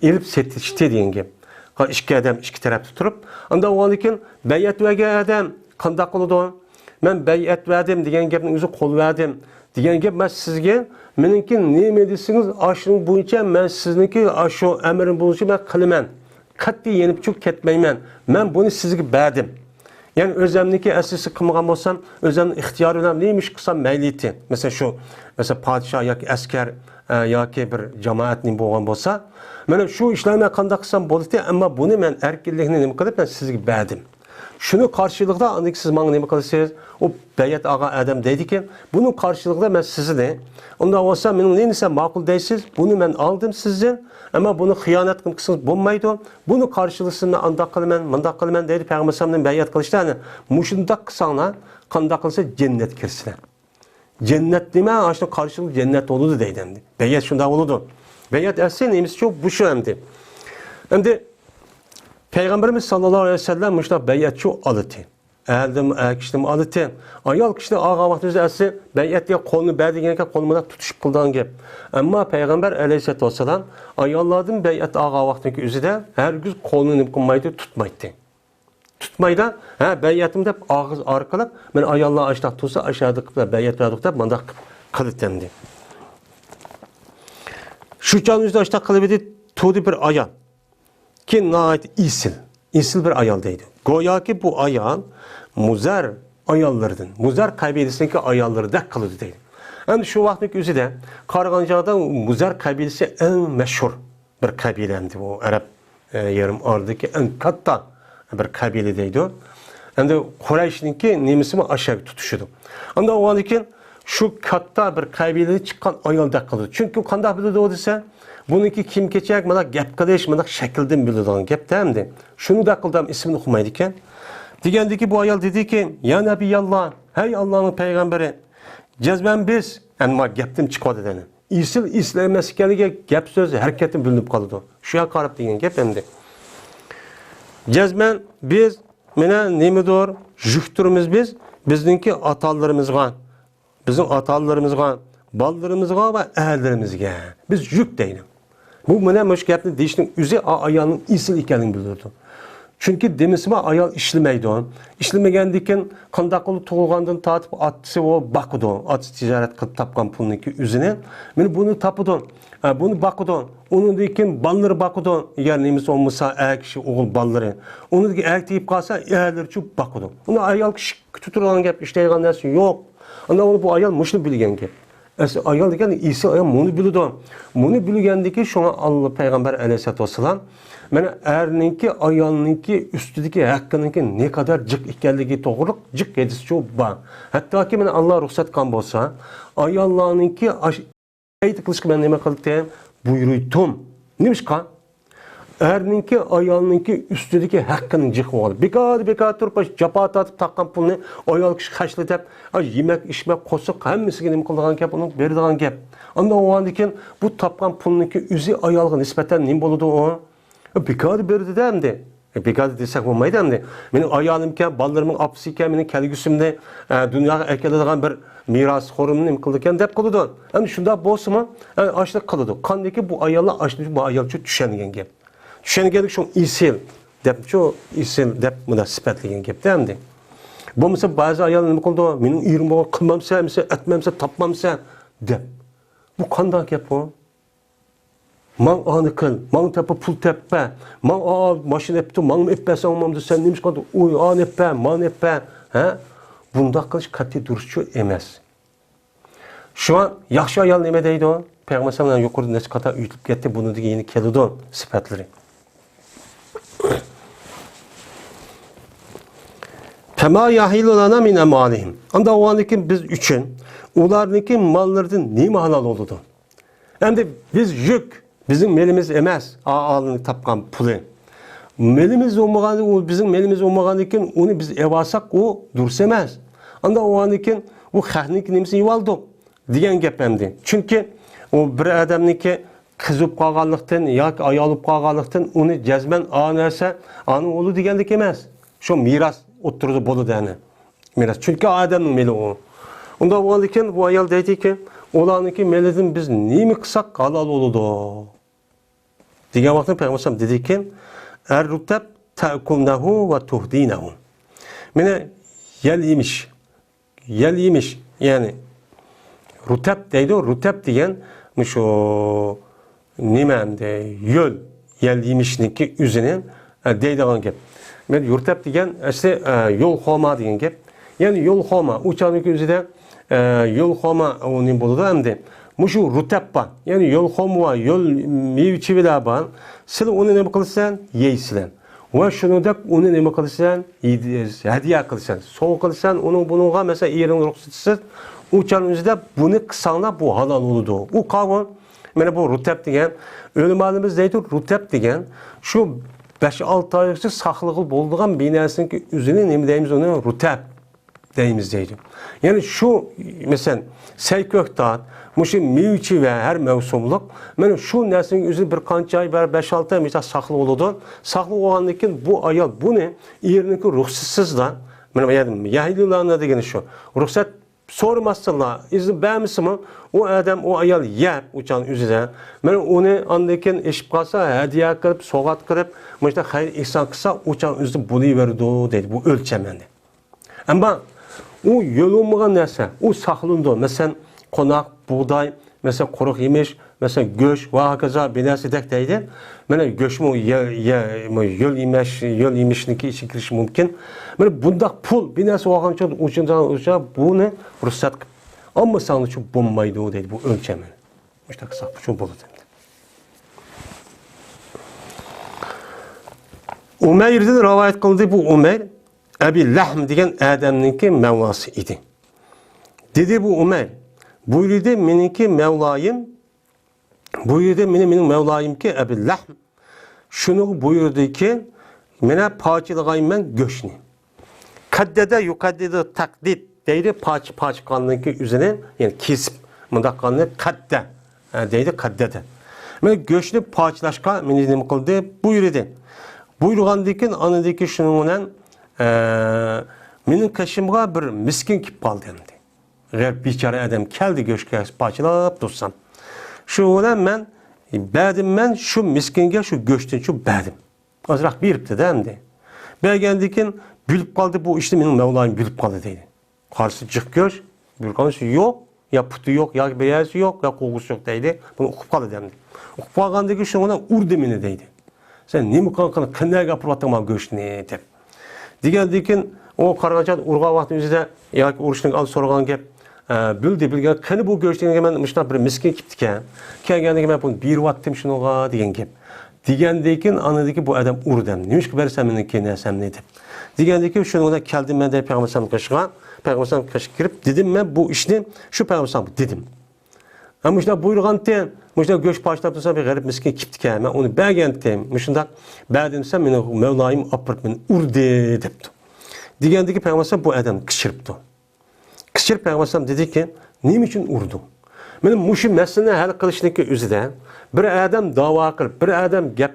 ئېلىپ سېتىشتى دېگەن گەپ. ھا، ئىككى ئادەم ئىككى تەرەپتە تۇرۇپ، ئاندىن ئۇنىڭدىن كېيىن بەيئەت بەرگەن ئادەم قانداق قىلىدۇ؟ مەن بەيئەت بەردىم دېگەن گەپنىڭ ئۆزى قول بەردىم دېگەن گەپ، مەن سىزگە مېنىڭكى نېمە دېسىڭىز، ئاشۇنىڭ بويىچە مەن سىزنىڭكى ئاشۇ ئەمرىڭ بويىچە مەن قىلىمەن. قەتئىي يېنىپ چۈشۈپ كەتمەيمەن. مەن بۇنى سىزگە بەردىم. يەنى ئۆزەمنىڭكى ئەسلىسى قىلمىغان بولسام، ئۆزەمنىڭ ئىختىيارى بىلەن نېمە ئىش قىلسام مەيلى ئىدى. مەسىلەن، شۇ، مەسىلەن، پادىشاھ ياكى ئەسكەر، ئە، ياكى بىر جامائەت نېمە بولغان بولسا، مانا شۇ ئىشلارنى مەن قانداق قىلسام بولاتتى، ئەمما بۇنى مەن ئەركىنلىكنى نېمە قىلىپ، مەن سىزگە بەردىم. شۇنىڭ قارشىلىقىدا ئاندىن كېيىن سىز ماڭا نېمە قىلىسىز؟ ئۇ بەيئەت ئالغان ئادەم دەيدىكەن، بۇنىڭ قارشىلىقىدا مەن سىزنى، ئۇنداق بولسا مېنىڭ نېمە دېسە ماقۇل دەيسىز، بۇنى مەن ئالدىم سىزدىن، ئەمما بۇنى خىيانەت قىلسىڭىز بولمايدۇ، بۇنىڭ قارشىلىقىسىنى ئانداق قىلىمەن، مۇنداق قىلىمەن دەيدۇ پەيغەمبەر ئەلەيھىسسالامدىن بەيئەت قىلىشتا، ئەنە مۇشۇنداق قىلساڭلار، قانداق قىلسا جەننەتكە كىرىسىلەر. جەننەت نېمە؟ ئاشۇنىڭ قارشىلىقى جەننەت بولىدۇ دەيدۇ ئەمدى. بەيئەت شۇنداق بولىدۇ. بەيئەت ئەسلى نېمىسىچۇ؟ بۇ شۇ ئەمدى. ئەمدى پەيغەمبىرىمىز ساللاللاھۇ ئەلەيھى ۋەسەللەم مۇشۇنداق بەيئەتچۇ ئالىتى. ئەردىن ئەر كىشىنىمۇ ئالىتى. ئايال كىشىنى ئالغان ۋاقتىمىزدا ئەسلى بەيئەتكە قولنى بەر دېگەن گەپ، قولنى مۇنداق تۇتۇشۇپ قىلىدىغان گەپ. ئەمما پەيغەمبەر ئەلەيھىسسالاتۇ ۋەسسالام ئاياللاردىن بەيئەت ئالغان ۋاقتىنىڭكى ئۆزىدە ھەرگىز قولنى نېمە قىلمايدۇ، تۇتمايتتى. تۇتمايدا، ھە، بەيئەتمۇ دەپ ئاغزى ئارقىلىق، مانا ئاياللار ئاشتاق تۇرسا، ئاشادىق بەيئەت بەردۇق دەپ، مانداق قىلىتەمدى. شۇ چاغنىڭ ئۆزىدە ئاشتاق قىلىۋىدى، تۇردى بىر ئايال. كېيىن ناھايىتى ئېسىل، ئېسىل بىر ئايال دەيدۇ. گوياكى بۇ ئايال مۇزەر ئاياللىرىدىن، مۇزەر قەبىلىسىنىڭكى ئاياللىرىدەك قىلىدۇ دەيدۇ. ئەمدى شۇ ۋاقىتنىڭ ئۆزىدە قارىغان چاغدا مۇزەر قەبىلىسى ئەڭ مەشھۇر بىر قەبىلە ئەمدى بۇ ئەرەب، ئە، يېرىم ئارىدىكى ئەڭ كاتتا بىر قەبىلە دەيدۇ. ئەمدى قۇرەيشنىڭكى نېمىسىمۇ ئاشەگە تۇتۇشىدۇ. ئاندىن ئۇنىڭدىن كېيىن شۇ كاتتا بىر قەبىلىدىن چىققان ئايالدەك قىلىدۇ. چۈنكى قانداق بىلىدۇ دېسە، بۇنىڭكى كىيىم-كېچەك، مانا گەپ قىلىش، مانا شەكىلدىن بىلىدىغان گەپ-دە ئەمدى. شۇنى دەپ قىلدى، ئىسمىنى ئۇقمايدىكەن. دېگەندىكى بۇ ئايال دېدىكى، يا نەبىياللا، ھەي ئاللانىڭ پەيغەمبىرى، جەزمەن بىز، ئەمما گەپتىن چىقىۋاتىدۇ يەنە. ئېسىل، ئېسىل ئەمەس ئىكەنلىكى گەپ سۆز ھەرىكەتتىن بىلىنىپ قالىدۇ. شۇ يەرگە قاراپ دېگەن گەپ ئەمدى. جەزمەن بىز، مانا نېمىدۇر، يۈكتۈرمىز بىز، بىزنىڭكى ئاتا-ئانىلىرىمىزغا، بىزنىڭ ئاتا-ئانىلىرىمىزغا، بالىلىرىمىزغا ۋە ئەرلىرىمىزگە. بىز يۈك دەيدۇ. بۇ مانا مۇشۇ گەپنى دېيىشنىڭ ئۆزى ئا-، ئايالنىڭ ئېسىل ئىكەنلىكىنى بىلدۈرىدۇ. چۈنكى دېمىسىمۇ ئايال ئىشلىمەيدۇ. ئىشلىمىگەندىكىن قانداق قىلىپ تۇغۇلغاندىن تارتىپ ئاتىسى ئۇ باقىدۇ. ئاتىسى تىجارەت قىلىپ تاپقان پۇلنىڭكى ئۆزىنى. مانا بۇنى تاپىدۇ. ئە، بۇنى باقىدۇ. ئۇنىڭدىن كېيىن بالىلىرى باقىدۇ. يا نېمىسى بولمىسا ئەر كىشى ئوغۇل بالىلىرى. ئۇنىڭدىن كېيىن ئەر تېگىپ قالسا ئەرلىرىچۇ باقىدۇ. ئۇنى ئايال كىشى كۈتۈپ تۇرىدىغان گەپ، ئىشلەيدىغان نەرسە يوق. ئاندىن بۇ ئايال مۇشۇنى بىلگەن گەپ. ئەسلى ئايال دېگەن ئېسىل ئايال مۇنى بىلىدۇ. مۇنى بىلگەندىكى شۇڭا ئاللا پەيغەمبەر ئەلەيھىسسالاتۇ ۋەسسالام، مانا ئەرنىڭكى ئايالنىڭكى ئۈستىدىكى ھەققىنىڭكى نەقەدەر جىق ئىكەنلىكى توغرۇلۇق جىق ھەدىسچۇ بار. ھەتتاكى مانا ئاللا رۇخسەت قىلغان بولسا، ئاياللارنىڭكى ئاش-، قەيت قىلىشقا مەن نېمە قىلدىم؟ بۇيرۇيتتۇم. نېمىشقا؟ ئەرنىڭكى ئايالنىڭكى ئۈستىدىكى ھەققىنى جىق بولغان. بىكار، بىكار تۇرۇپ، ئاشۇ جاپا تارتىپ تاپقان پۇلنى ئايال كىشى خەجلە دەپ، ئاشۇ يېمەك، ئىچمەك، قورساق ھەممىسىگە نېمە قىلىدىغان گەپ، ئۇنىڭ بېرىدىغان گەپ. ئاندىن بولغاندىن كېيىن بۇ تاپقان پۇلنىڭكى ئۆزى ئايالغا نىسبەتەن نېمە بولىدۇ ئۇ؟ بىكار بېرىدۇ-دە ئەمدى. بىكار دېسەك بولمايدۇ ئەمدى. مېنىڭ ئايالىمكەن، بالىلىرىمنىڭ ئاپىسى ئىكەن، مېنىڭ كەلگۈسىمنى، ئە، دۇنياغا ئەكېلىدىغان بىر مىراسخورۇمنى نېمە قىلىدىكەن دەپ قىلىدۇ. ئەمدى شۇنداق بولسىمۇ، ئە، ئاشۇنداق قىلىدۇ. قاندىكى بۇ ئاياللار ئاشۇنداق، بۇ ئايالچۇ چۈشەنگەن گەپ. چۈشەنگەنلىك شۇ ئېسىل دەپچۇ، ئېسىل دەپ مۇنداق سۈپەتلىگەن گەپتە ئەمدى. بولمىسا بەزى ئاياللار نېمە قىلىدۇ؟ مېنىڭ ئېرىم بولغان قىلمامسەن، ئەمىسە ئەتمەمسەن، تاپمامسەن دەپ. بۇ قانداق گەپ بۇ؟ ماڭ ئانى قىل، ماڭ تاپا پۇل تەپپە، ماڭ ئا ماشىنا ئېپتۇ، ماڭمۇ ئېپپەسەن بولمامدۇ، سەن نېمىشقا ئۇي ئانى ئېپپە، مانى ئېپپە، ھە؟ بۇنداق قىلىش قەتئىي دۇرۇسچۇ ئەمەس. شۇڭا ياخشى ئايال نېمە دەيدۇ؟ پەيغەمبەر سەللەللاھۇ ئەلەيھى ۋەسەللەم يۇقىرىدا نەچچە قېتىم ئېيتىلىپ كەتتى، بۇنىڭدىن كېيىن كېلىدۇ سۈپەتلىرى. فما يحل لنا من أموالهم. ئانداق بولغاندىن كېيىن بىز ئۈچۈن ئۇلارنىڭكى ماللىرىدىن نېمە ھالال بولىدۇ؟ ئەمدى بىز يۈك، بىزنىڭ مېلىمىز ئەمەس، ئا-، ئالىنى تاپقان پۇلى. مېلىمىز بولمىغان، ئۇ بىزنىڭ مېلىمىز بولمىغاندىن كېيىن ئۇنى بىز ئېۋالساق، ئۇ دۇرۇس ئەمەس. ئانداق بولغاندىن كېيىن بۇ خەقنىڭكى نېمىسىنى يېۋالدۇق دېگەن گەپ ئەمدى. چۈنكى ئۇ بىر ئادەمنىڭكى قىز بولۇپ قالغانلىقتىن ياكى ئايال بولۇپ قالغانلىقتىن ئۇنى جەزمەن ئا نەرسە ئانىڭ ئوغلى دېگەنلىك ئەمەس. شۇ مىراس ئوتتۇرىدا بولىدۇ، يەنى مىراس. چۈنكى ئادەمنىڭ مېلى ئۇ. ئۇنداق بولغاندىكىن بۇ ئايال دەيدىكى، ئۇلارنىڭكى مېلىدىن بىز نېمە قىلساق ھالال بولىدۇ؟ دېگەن ۋاقىتتا پەيغەمبەر ئەلەيھىسسالام دېدىكى، ئەر رۇتەب تەئكۇلنەھۇ ۋە تۇھدىنەھۇ. مانا يەل يېمىش، يەل يېمىش، يەنى رۇتەب دەيدۇ. رۇتەب دېگەن مۇشۇ نېمە ئەمدى، يۆل، يەل يېمىشنىڭكى ئۆزىنى، ئە، دەيدىغان گەپ. مانا رۇتەب دېگەن ئەسلى، ئە، يول خورما دېگەن گەپ. يەنى يول خورما، ئۇ چاغنىڭكى ئۆزىدە، ئە، يول خورما ئۇ نېمە بولىدۇ ئەمدى؟ مۇشۇ رۇتەب بار، يەنى يول خورما بار، يول مېۋە چىۋىلەر بار. سىلەر ئۇنى نېمە قىلىسەن؟ يەيسىلەر. ۋە شۇنىڭدەك ئۇنى نېمە قىلىسەن؟ ھەدىيە قىلىسەن، سوۋغا قىلىسەن. ئۇنىڭ بۇنىڭغا، مەسىلەن، ئېرىڭ رۇخسىتىسىز، ئۇ چاغنىڭ ئۆزىدە بۇنى قىلساڭلار، بۇ ھالال بولىدۇ. ئۇ قاۋۇل. مانا بۇ رۇتەب دېگەن، ئۆلىمالىرىمىز دەيدۇ، رۇتەب دېگەن شۇ بەش-ئالتە ئايغىچە ساقلىغىلى بولىدىغان بىر نەرسىنىڭكى ئۆزىنى نېمە دەيمىز؟ ئۇنى رۇتەب دەيمىز دەيدۇ. يەنى شۇ، مەسىلەن، سەي كۆكتات، مۇشۇ مېۋە-چېۋە ھەر مەۋسۇملۇق، مانا شۇ نەرسىنىڭ ئۆزىنى بىر قانچە ئاي، بەر-، بەش-ئالتە ئاي مىسال ساقلىغىلى بولىدۇ. ساقلىغان بولغاندىن كېيىن بۇ ئايال بۇنى ئېرىنىڭكى رۇخسىتىسىزلا، مانا بۇ يەردە يەھىلۇلانە دېگىنى شۇ. رۇخسەت سورىماستىنلا، ئىزىن بەرمىسىمۇ، ئۇ ئادەم، ئۇ ئايال يەپ، ئۇ چاغنىڭ ئۆزىدە. مانا ئۇنى ئاندىن كېيىن ئېشىپ قالسا، ھەدىيە قىلىپ، سوۋغات قىلىپ، مۇشۇنداق خەير ئېھسان قىلسا، ئۇ چاغنىڭ ئۆزىدە بولۇۋېرىدۇ دەيدۇ. بۇ ئۆلچەم ئەمدى. ئەمما ئۇ يۆل بولمىغان نەرسە، ئۇ ساقلىنىدۇ. مەسىلەن، قوناق، بۇغداي، مەسىلەن، قۇرۇق يېمىش، مەسىلەن، گۆش ۋە ھاكازا بىر نەرسىدەك دەيدۇ. مانا گۆشمۇ يە-، يە-، يۆل يېمىش، يۆل يېمىشنىڭكى ئىچىگە كىرىشى مۇمكىن. مانا بۇنداق پۇل بىر نەرسە بولغان ئۈچۈن، ئۇچۇن، ئۇچۇن بۇنى رۇخسەت قىلىپ ئالمىساڭلارچۇ بولمايدۇ دەيدۇ. بۇ ئۆلچەم. مۇشۇنداق قىلساق شۇ بولىدۇ. ئۇمەيردىن رىۋايەت قىلدى. بۇ ئۇمەير ئەبى لەھم دېگەن ئادەمنىڭكى مەۋلاسى ئىدى. دېدى بۇ ئۇمەير، بۇيرۇدى مېنىڭكى مەۋلايىم، بۇيرۇدى مېنى مېنىڭ مەۋلايىمكى ئەبى لەھم. شۇنىڭغا بۇيرۇدىكى، مانا پارچىلىغايمەن گۆشنى. قەددەدە يۇقەددىدۇ تەقدىد دەيدۇ، پارچە پارچە قىلغاندىن كېيىن ئۆزىنى، يەنى كېسىپ، مۇنداق قىلغاننى قەددە، ئە، دەيدۇ، قەددەدە. مانا گۆشنى پارچىلاشقا مېنى نېمە قىلدى؟ بۇيرۇدى. بۇيرۇغاندىن كېيىن ئاندىن كېيىن شۇنىڭ بىلەن، ئە، مېنىڭ قېشىمغا بىر مىسكىن كېلىپ قالدى ئەمدى. غەرىب بىچارە ئادەم كەلدى، گۆشكە پارچىلاپ تۇرسام. شۇ بىلەن مەن بەردىم، مەن شۇ مىسكىنگە شۇ گۆشتىن شۇ بەردىم. ئازراق بېرىپتۇ-دە ئەمدى. بەرگەندىن كېيىن بىلىپ قالدى، بۇ ئىشنى مېنىڭ مەۋلايىم بىلىپ قالدى دەيدۇ. قارىسا جىق گۆش، بىر قانچىسى يوق، يا پۇتى يوق، يا بىر يەرسى يوق، يا قوغۇسى يوق دەيدۇ. بۇنى ئۇقۇپ قالدى ئەمدى. ئۇقۇپ قالغاندىن كېيىن شۇنىڭ بىلەن ئۇردى مېنى دەيدۇ. سەن نېمە قىلغان، قېنى نەگە ئاپىرىۋاتتىڭ مانا گۆشنى دەپ. دېگەندىن كېيىن ئۇ قارىغانچە ئۇرغان ۋاقتىنىڭ ئۆزىدە ياكى ئۇرۇشنىڭ ئالدى سورىغان گەپ، ئە، بىلدى، بىلگەن، قېنى بۇ گۆش دېگەن، مەن مۇشۇنداق بىر مىسكىن كېپتىكەن. كەلگەندىن كېيىن مەن بۇنى بېرىۋاتتىم شۇنىڭغا دېگەن گەپ. دېگەندىن كېيىن ئاندىن كېيىن بۇ ئادەم ئۇردى ئەمدى. نېمىشقا بەرسەن مېنىڭكى نەرسەمنى دەپ. دېگەندىن كېيىن شۇنىڭ بىلەن كەلدىم مەن دەپ پەيغەمبەر ئەلەيھىسسالامنىڭ قېشىغا، پەيغەمبەر ئەلەيھىسسالام قېشىغا كىرىپ دېدىم مەن بۇ ئىشنى، شۇ پەيغەمبەر ئەلەيھىسسالامغا دېدىم. ھە، مۇشۇنداق بۇيرۇغانتى، مۇشۇنداق گۆش پارچىلاپ تۇرسا، بىر غەرىب مىسكىن كېپتىكەن، مەن ئۇنى بەرگەنتىم. مۇشۇنداق بەردىم دېسە، مېنىڭ مەۋلايىم ئاپىرىپ مېنى ئۇردى دەپتۇ. دېگەندىكى پەيغەمبەر بۇ ئادەم قىچىرىپتۇ. قىچىرىپ پەيغەمبەر دېدىكى، نېمە ئۈچۈن ئۇردۇڭ؟ مانا مۇشۇ مەسىلىنى ھەل قىلىشنىڭكى ئۆزىدە بىر ئادەم داۋا قىلىپ، بىر ئادەم گەپ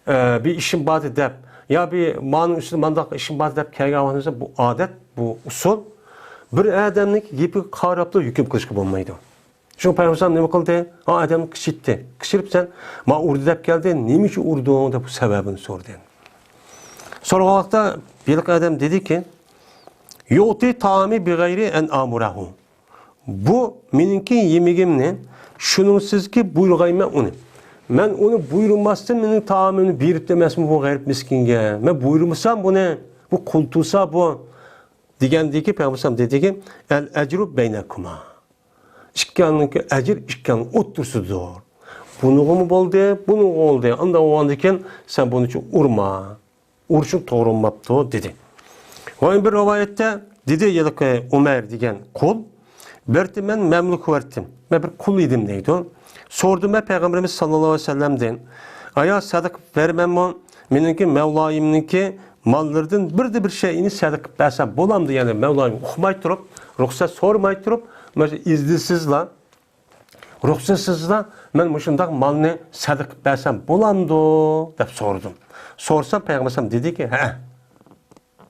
ئە، بىر ئىشىم باردى دەپ، يا بىر مانىڭ ئۈستىدە مانداق ئىشىم باردى دەپ كەلگەن ۋاقتىمىزدا بۇ ئادەت، بۇ ئۇسۇل بىر ئادەمنىڭ گېپىگە قاراپلا ھۆكۈم قىلىشقا بولمايدۇ. شۇڭا پەيغەمبەر نېمە قىلدى؟ ئا ئادەمنى قىچىتتى. قىچىرىپ سەن ماڭا ئۇردى دەپ كەلدى، نېمە ئۈچۈن ئۇردۇڭ دەپ سەۋەبىنى سورىدى. سورىغان ۋاقىتتا ھېلىقى ئادەم دېدىكى، يۇئتى تائامى بىغەيرى ئەن ئامۇرەھۇ. بۇ مېنىڭكى يېمىكىمنى شۇنىڭسىزكى بۇيرۇغايمەن ئۇنى. مەن ئۇنى بۇيرۇماستىن مېنىڭ تائامىمنى بېرىپتۇ ئەمەسمۇ بۇ غەرىب مىسكىنگە؟ مەن بۇيرۇمىسام بۇنى، بۇ قۇل تۇرسا بۇ. دېگەندىكى پەيغەمبەر دېدىكى، ئەل ئەجرۇ بەينەكۇما. ئىككىڭلارنىڭكى ئەجىر ئىككىڭلارنىڭ ئوتتۇرىسىدۇر. بۇنىڭغىمۇ بولدى، بۇنىڭغا بولدى. ئانداق بولغاندىكىن سەن بۇنى ئۇرما. ئۇرۇشۇڭ توغرا بولماپتۇ، دېدى. ۋە بىر رىۋايەتتە دېدى، ھېلىقى ئۇمەر دېگەن قۇل، بەرتىمەن مەملۇك ۋەرتىم. مەن بىر قۇل ئىدىم، دەيدۇ. سورىدىم مەن پەيغەمبىرىمىز ساللاللاھۇ ئەلەيھى ۋەسەللەمدىن، ئايا سەدىقە بەرمەنمۇ مېنىڭكى مەۋلايىمنىڭكى ماللىرىدىن بىردە بىر شەيئىنى سەدىقە بەرسەم بولامدۇ؟ يەنى مەۋلايىم ئۇقماي تۇرۇپ، رۇخسەت سورىماي تۇرۇپ، مانا شۇ ئىزنسىزلا، رۇخسەتسىزلا مەن مۇشۇنداق مالنى سەدىقە قىلىپ بەرسەم بولامدۇ دەپ سورىدىم. سورىسام، پەيغەمبەر ئەلەيھىسسالام دېدىكى، ھە،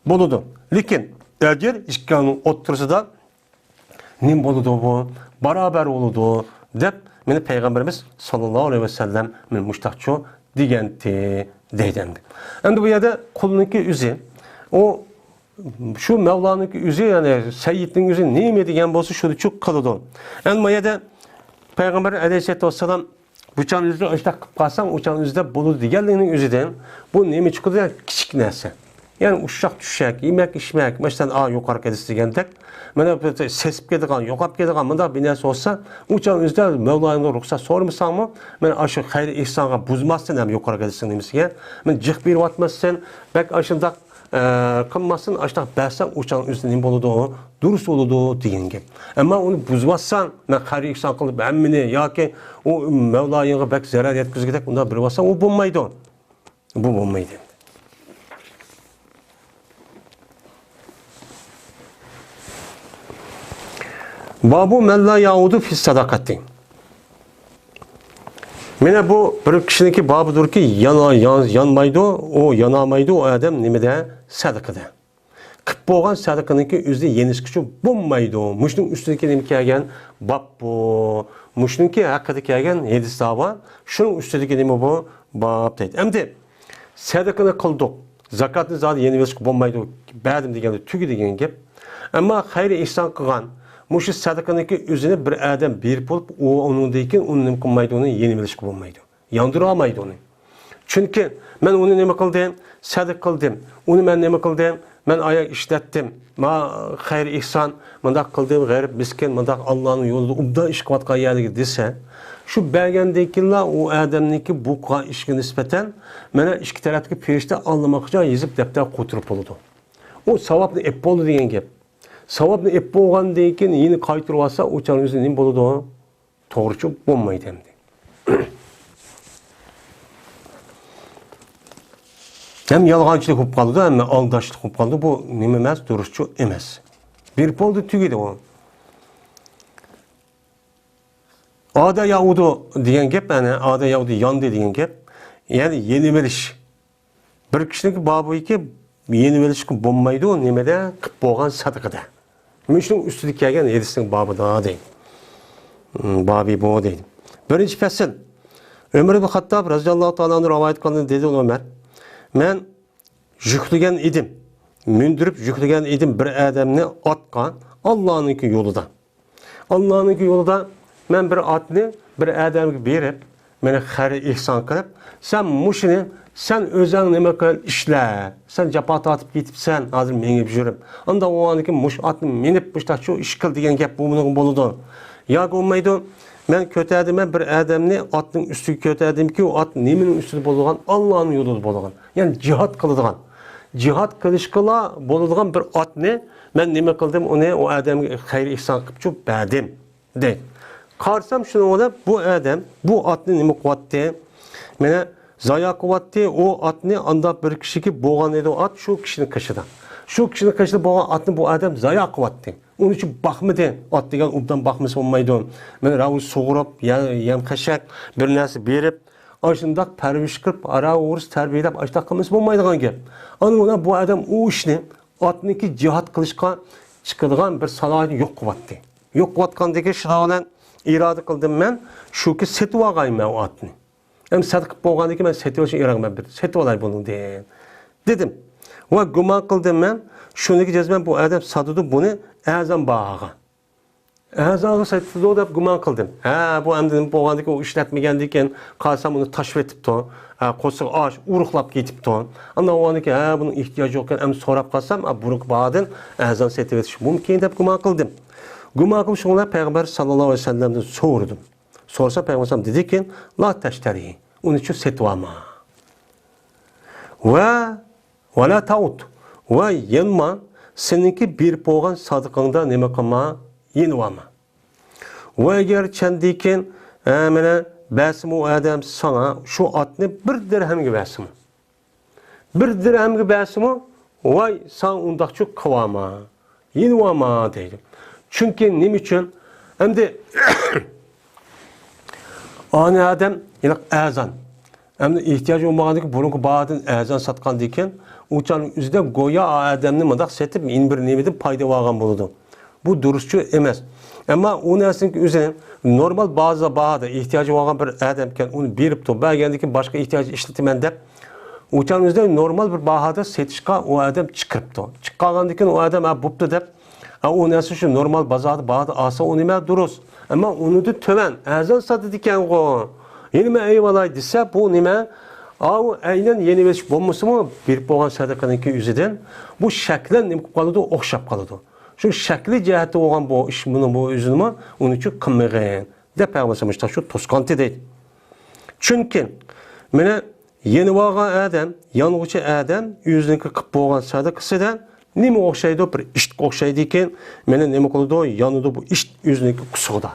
بولىدۇ. لېكىن ئەجىر ئىككىنىڭ ئوتتۇرىسىدا نېمە بولىدۇ بۇ؟ بارابەر بولىدۇ دەپ مانا پەيغەمبىرىمىز ساللاللاھۇ ئەلەيھى ۋەسەللەم مانا مۇشۇنداقچۇ دېگەنتى دەيدۇ ئەمدى. ئەمدى بۇ يەردە قۇلنىڭكى ئۆزى، ئۇ شۇ مەۋلانىڭكى ئۆزى، يەنى سەييىدنىڭ ئۆزى نېمە دېگەن بولسا، شۇنىچۇ قىلىدۇ. ئەمدى ما يەردە پەيغەمبەر ئەلەيھىسسالاتۇ ۋەسسالام، بۇ چاغنىڭ ئۆزىدە ئاشۇنداق قىلىپ قالساڭ، ئۇ چاغنىڭ ئۆزىدە بولىدۇ دېگەنلىكنىڭ ئۆزىدىن بۇ نېمە چىقىدۇ؟ كىچىك نەرسە. يەنى ئۇششاق چۈششەك، يېمەك ئىچمەك، مەسىلەن، ئا، يۇقىرىقى ھەدىس دېگەندەك، مانا بىر سېسىپ كېتىدىغان، يوقاپ كېتىدىغان مۇنداق بىر نەرسە بولسا، ئۇ چاغنىڭ ئۆزىدە مەۋلايىڭدىن رۇخسەت سورىمىساڭمۇ، مانا ئاشۇ خەير ئېھسانغا بۇزماستىن ھەم يۇقىرىقى ھەدىسنىڭ نېمىسىگە، مانا جىق بېرىۋاتماستىن، بەك ئاشۇنداق ئە، قىلماستىن، ئاشۇنداق بەرسەڭ، ئۇ چاغ ئۆزى نېمە بولىدۇ؟ دۇرۇس بولىدۇ دېگەن گەپ. ئەمما ئۇنى بۇزۇۋاتساڭ، مەن خەير ئېھسان قىلىپ ھەممىنى ياكى ئۇ مەۋلايىڭغا بەك زەرەر يەتكۈزگۈدەك ئۇنداق بېرىۋاتساڭ، ئۇ بولمايدۇ. بۇ بولمايدۇ. بابۇ مەن لا يەئۇدۇ فىس سەدەقەتى. مانا بۇ بىر كىشىنىڭكى بابىدۇركى، يانا-، يان-، يانمايدۇ، ئۇ يانالمايدۇ، ئۇ ئادەم نېمىدە؟ سەدىقىدە. قىپ بولغان سەدىقىنىڭكى ئۆزى يېنىشقىچۇ بولمايدۇ. مۇشۇنىڭ ئۈستىدىكى نېمە كەلگەن؟ باب بۇ. مۇشۇنىڭكى ھەققىدە كەلگەن ھەدىسلەر بار. شۇنىڭ ئۈستىدىكى نېمە بۇ؟ باب دەيدۇ. ئەمدى سەدىقىنى قىلدۇق. زاكاتنى زادى يېنىۋېلىشقا بولمايدۇ، بەردىم دېگەندە تۈگە دېگەن گەپ. ئەمما خەير ئېھسان قىلغان، مۇشۇ سەدىقىنىڭكى ئۆزىنى بىر ئادەم بېرىپ بولۇپ، ئۇ ئۇنىڭدىن كېيىن ئۇنى نېمە قىلمايدۇ، ئۇنى يېنىۋېلىشقا بولمايدۇ. ياندۇرالمايدۇ ئۇنى. چۈنكى مەن ئۇنى نېمە قىلدىم؟ سەدىقە قىلدىم. ئۇنى مەن نېمە قىلدىم؟ مەن ئاياغ ئىشلەتتىم. ما خەير ئېھسان، مۇنداق قىلدىم، غېرىب، مىسكىن، مۇنداق ئاللانىڭ يولىدا ئوبدان ئىش قىلىۋاتقان يەرلىكى دېسە، شۇ بەرگەندىن كېيىنلا ئۇ ئادەمنىڭكى بۇ قىلغان ئىشىگە نىسبەتەن مانا ئىككى تەرەپتىكى پەرىشتە ئاللىماقىچە يېزىپ دەپتەر قوتۇرۇپ بولىدۇ. ئۇ ساۋابنى ئېپ بولدى دېگەن گەپ. ساۋابنى ئېپ بولغاندىن كېيىن يەنە قايتۇرۇۋالسا، ئۇ چاغ ئۆزى نېمە بولىدۇ؟ توغرىچۇ بولمايدۇ ئەمدى. ھەم يالغانچىلىق بولۇپ قالىدۇ، ھەم ئالداشلىق بولۇپ قالىدۇ. بۇ نېمە ئەمەس، دۇرۇسچۇ ئەمەس. بېرىپ بولدى، تۈگىدى ئۇ. ئادە ياۋۇدۇ دېگەن گەپ، يەنى ئادە ياۋۇدۇ ياندى دېگەن گەپ. يەنى يېنىۋېلىش. بىر كىشىنىڭكى بابىكى يېنىۋېلىشقا بولمايدۇ، نېمىدە؟ قىپ بولغان سەدىقىدە. مۇشۇنىڭ ئۈستىدە كەلگەن ھەدىسنىڭ بابىدا دەيدۇ. ھىم، بابى بۇ دەيدۇ. بىرىنچى پەسىل. ئۆمەر ئىبن خاتتاب رەزىياللاھۇ تائالا ئەنھۇ رىۋايەت قىلغان دېدى ئۆمەر. مەن يۈكلىگەن ئىدىم. مىندۈرۈپ يۈكلىگەن ئىدىم بىر ئادەمنى ئاتقا، ئاللانىڭكى يولىدا. ئاللانىڭكى يولىدا مەن بىر ئاتنى بىر ئادەمگە بېرىپ، مېنى خەير ئېھسان قىلىپ، سەن مۇشۇنى سەن ئۆزۈڭ نېمە قىل، ئىشلە. سەن جاپا تارتىپ كېتىپسەن، ھازىر مېڭىپ يۈرۈپ. ئانداق بولغاندىكىن مۇشۇ ئاتنى مىنىپ، مۇشۇنداقچۇ ئىش قىل دېگەن گەپ بۇ بۇنىڭغا بولىدۇ. ياكى بولمايدۇ، مەن كۆتەردىمەن بىر ئادەمنى، ئاتنىڭ ئۈستىگە كۆتەردىمكى، ئۇ ئات نېمىنىڭ ئۈستىدە بولىدىغان؟ ئاللانىڭ يولىدا بولىدىغان. يەنى جىھاد قىلىدىغان. جىھاد قىلىشقىلا بولىدىغان بىر ئاتنى مەن نېمە قىلدىم، ئۇنى ئۇ ئادەمگە خەير ئېھسان قىلىپچۇ بەردىم، دەيدۇ. قارىسام شۇنىڭغا بۇ ئادەم بۇ ئاتنى نېمە قىلىۋاتتى؟ مانا زايا قىلىۋاتتى. ئۇ ئاتنى ئانداق بىر كىشىگە بولغان ئىدى ئۇ ئات شۇ كىشىنىڭ قېشىدا. شۇ كىشىنىڭ قېشىدا بولغان ئاتنى بۇ ئادەم زايا قىلىۋاتتى. ئۇنىڭ ئۈچۈن باقمىدى. ئات دېگەن ئوبدان باقمىسا بولمايدۇ. مانا راۋۇ سۇغۇرۇپ، يە-، يەم خەشەك، بىر نەرسە بېرىپ، ئاشۇنداق پەرۋىش قىلىپ، ئارا ئورۇس تەربىيەلەپ، ئاشۇنداق قىلمىسا بولمايدىغان گەپ. ئانا بۇ ئادەم ئۇ ئىشنى، ئاتنىڭكى جىھاد قىلىشقا چىقىدىغان بىر سالاھىيىتىنى يوق قىلىۋەتتى. يوق قىلىۋەتكەندىكىن شۇنىڭ بىلەن ئىرادە قىلدىم مەن، شۇكى سېتىۋالغايمەن ئۇ ئاتنى. ئەمدى سەدىقە قىلىپ بولغاندىكىن مەن سېتىۋېلىشنى ئىرادە قىلدىم، سېتىۋالاي بۇنىڭدىن دېدىم. ۋە گۇمان قىلدىم مەن، شۇنىڭكى جەزمەن بۇ ئادەم ساتىدۇ بۇنى ئەرزان باھاغا. ئەرزانغا سېتىدۇ دەپ گۇمان قىلدىم. ھە، بۇ ئەمدى نېمە بولغاندىكىن، ئۇ ئىشلەتمىگەندىكىن، قارىسام ئۇنى تاشلىۋېتىپتۇ. ھە، قورسىقى ئاچ، ئۇرۇقلاپ كېتىپتۇ. ئاندىن ئۇنىڭكى، ھە، بۇنىڭ ئېھتىياجى يوقكەن، ئەمدى سوراپ قالسام، ھە، بۇرۇنقى باھادىن ئەرزان سېتىۋېتىش مۇمكىن دەپ گۇمان قىلدىم. گۇمان قىلىپ شۇڭا پەيغەمبەر ساللاللاھۇ ئەلەيھى ۋەسەللەمدىن سورىدىم. سورىسا پەيغەمبەر دېدىكى، لا تەشتەرى، ئۇنى چۇ سېتىۋالما. ۋە ۋەلا تەئۇد. ۋە يەنما سېنىڭكى بېرىپ بولغان سادىقىڭدا نېمە قىلما؟ يېنىۋالما. ۋە ئەگەر چەندىكىن، ھە، مانا بەرسىمۇ ئۇ ئادەم ساڭا شۇ ئاتنى بىر دىرھەمگە بەرسىمۇ. بىر دىرھەمگە بەرسىمۇ، ۋاي، ساڭا ئۇنداقچۇ قىلىۋالما. يېنىۋالما دەيدۇ. چۈنكى نېمە ئۈچۈن؟ ئەمدى ئانى ئادەم، يەنى ئەرزان. ئەمدى ئېھتىياجى بولمىغاندىكىن بۇرۇنقى باھادىن ئەرزان ساتقاندىكىن، ئۇ چاغنىڭ ئۆزىدە گويا ئادەمنى مۇنداق سېتىپ، يەنە بىر نېمىدىن پايدا ئالغان بولىدۇ. بۇ دۇرۇسچۇ ئەمەس. ئەمما ئۇ نەرسىنىڭكى ئۆزىنى نورمال بازا باھادا ئېھتىياجى بولغان بىر ئادەمكەن، ئۇنى بېرىپتۇ، بەرگەندىن كېيىن باشقا ئېھتىياجدا ئىشلىتىمەن دەپ، ئۇ چاغنىڭ ئۆزىدە نورمال بىر باھادا سېتىشقا ئۇ ئادەم چىقىرىپتۇ. چىققانغاندىن كېيىن ئۇ ئادەم، ھە، بوپتۇ دەپ، ھە، ئۇ نەرسە شۇ نورمال بازاردا باھادا ئالسا، ئۇ نېمە دۇرۇس. ئەمما ئۇنىڭدىن تۆۋەن، ئەرزان ساتىدىكەنغۇ. يەنە مەن ئېلىۋالاي دېسە، بۇ نېمە؟ ئاۋۇ ئەينەن يەنە ئېلىش بولمىسىمۇ، بېرىپ بولغان سەدىقىنىڭكى ئۆزىدىن بۇ شەكلەن نېمە قىلىپ قالىدۇ؟ ئوخشاپ قالىدۇ. شۇ شەكلى جەھەتتە بولغان بۇ ئىش، بۇنىڭ بۇ ئۆزىنىمۇ ئۇنىڭ ئۈچۈن قىلمىغىن، دەپ پەيغەمبەر مۇشتاق شۇ توسقانتى دەيدۇ. چۈنكى مانا يېنىۋالغان ئادەم، يانغۇچى ئادەم ئۆزىنىڭكى قىلىپ بولغان سەدىقىسىدە نېمە ئوخشايدۇ؟ بىر ئىتقا ئوخشايدىكەن. مانا نېمە قىلىدۇ؟ يانىدۇ بۇ ئىت ئۆزىنىڭكى قۇسۇقىدا.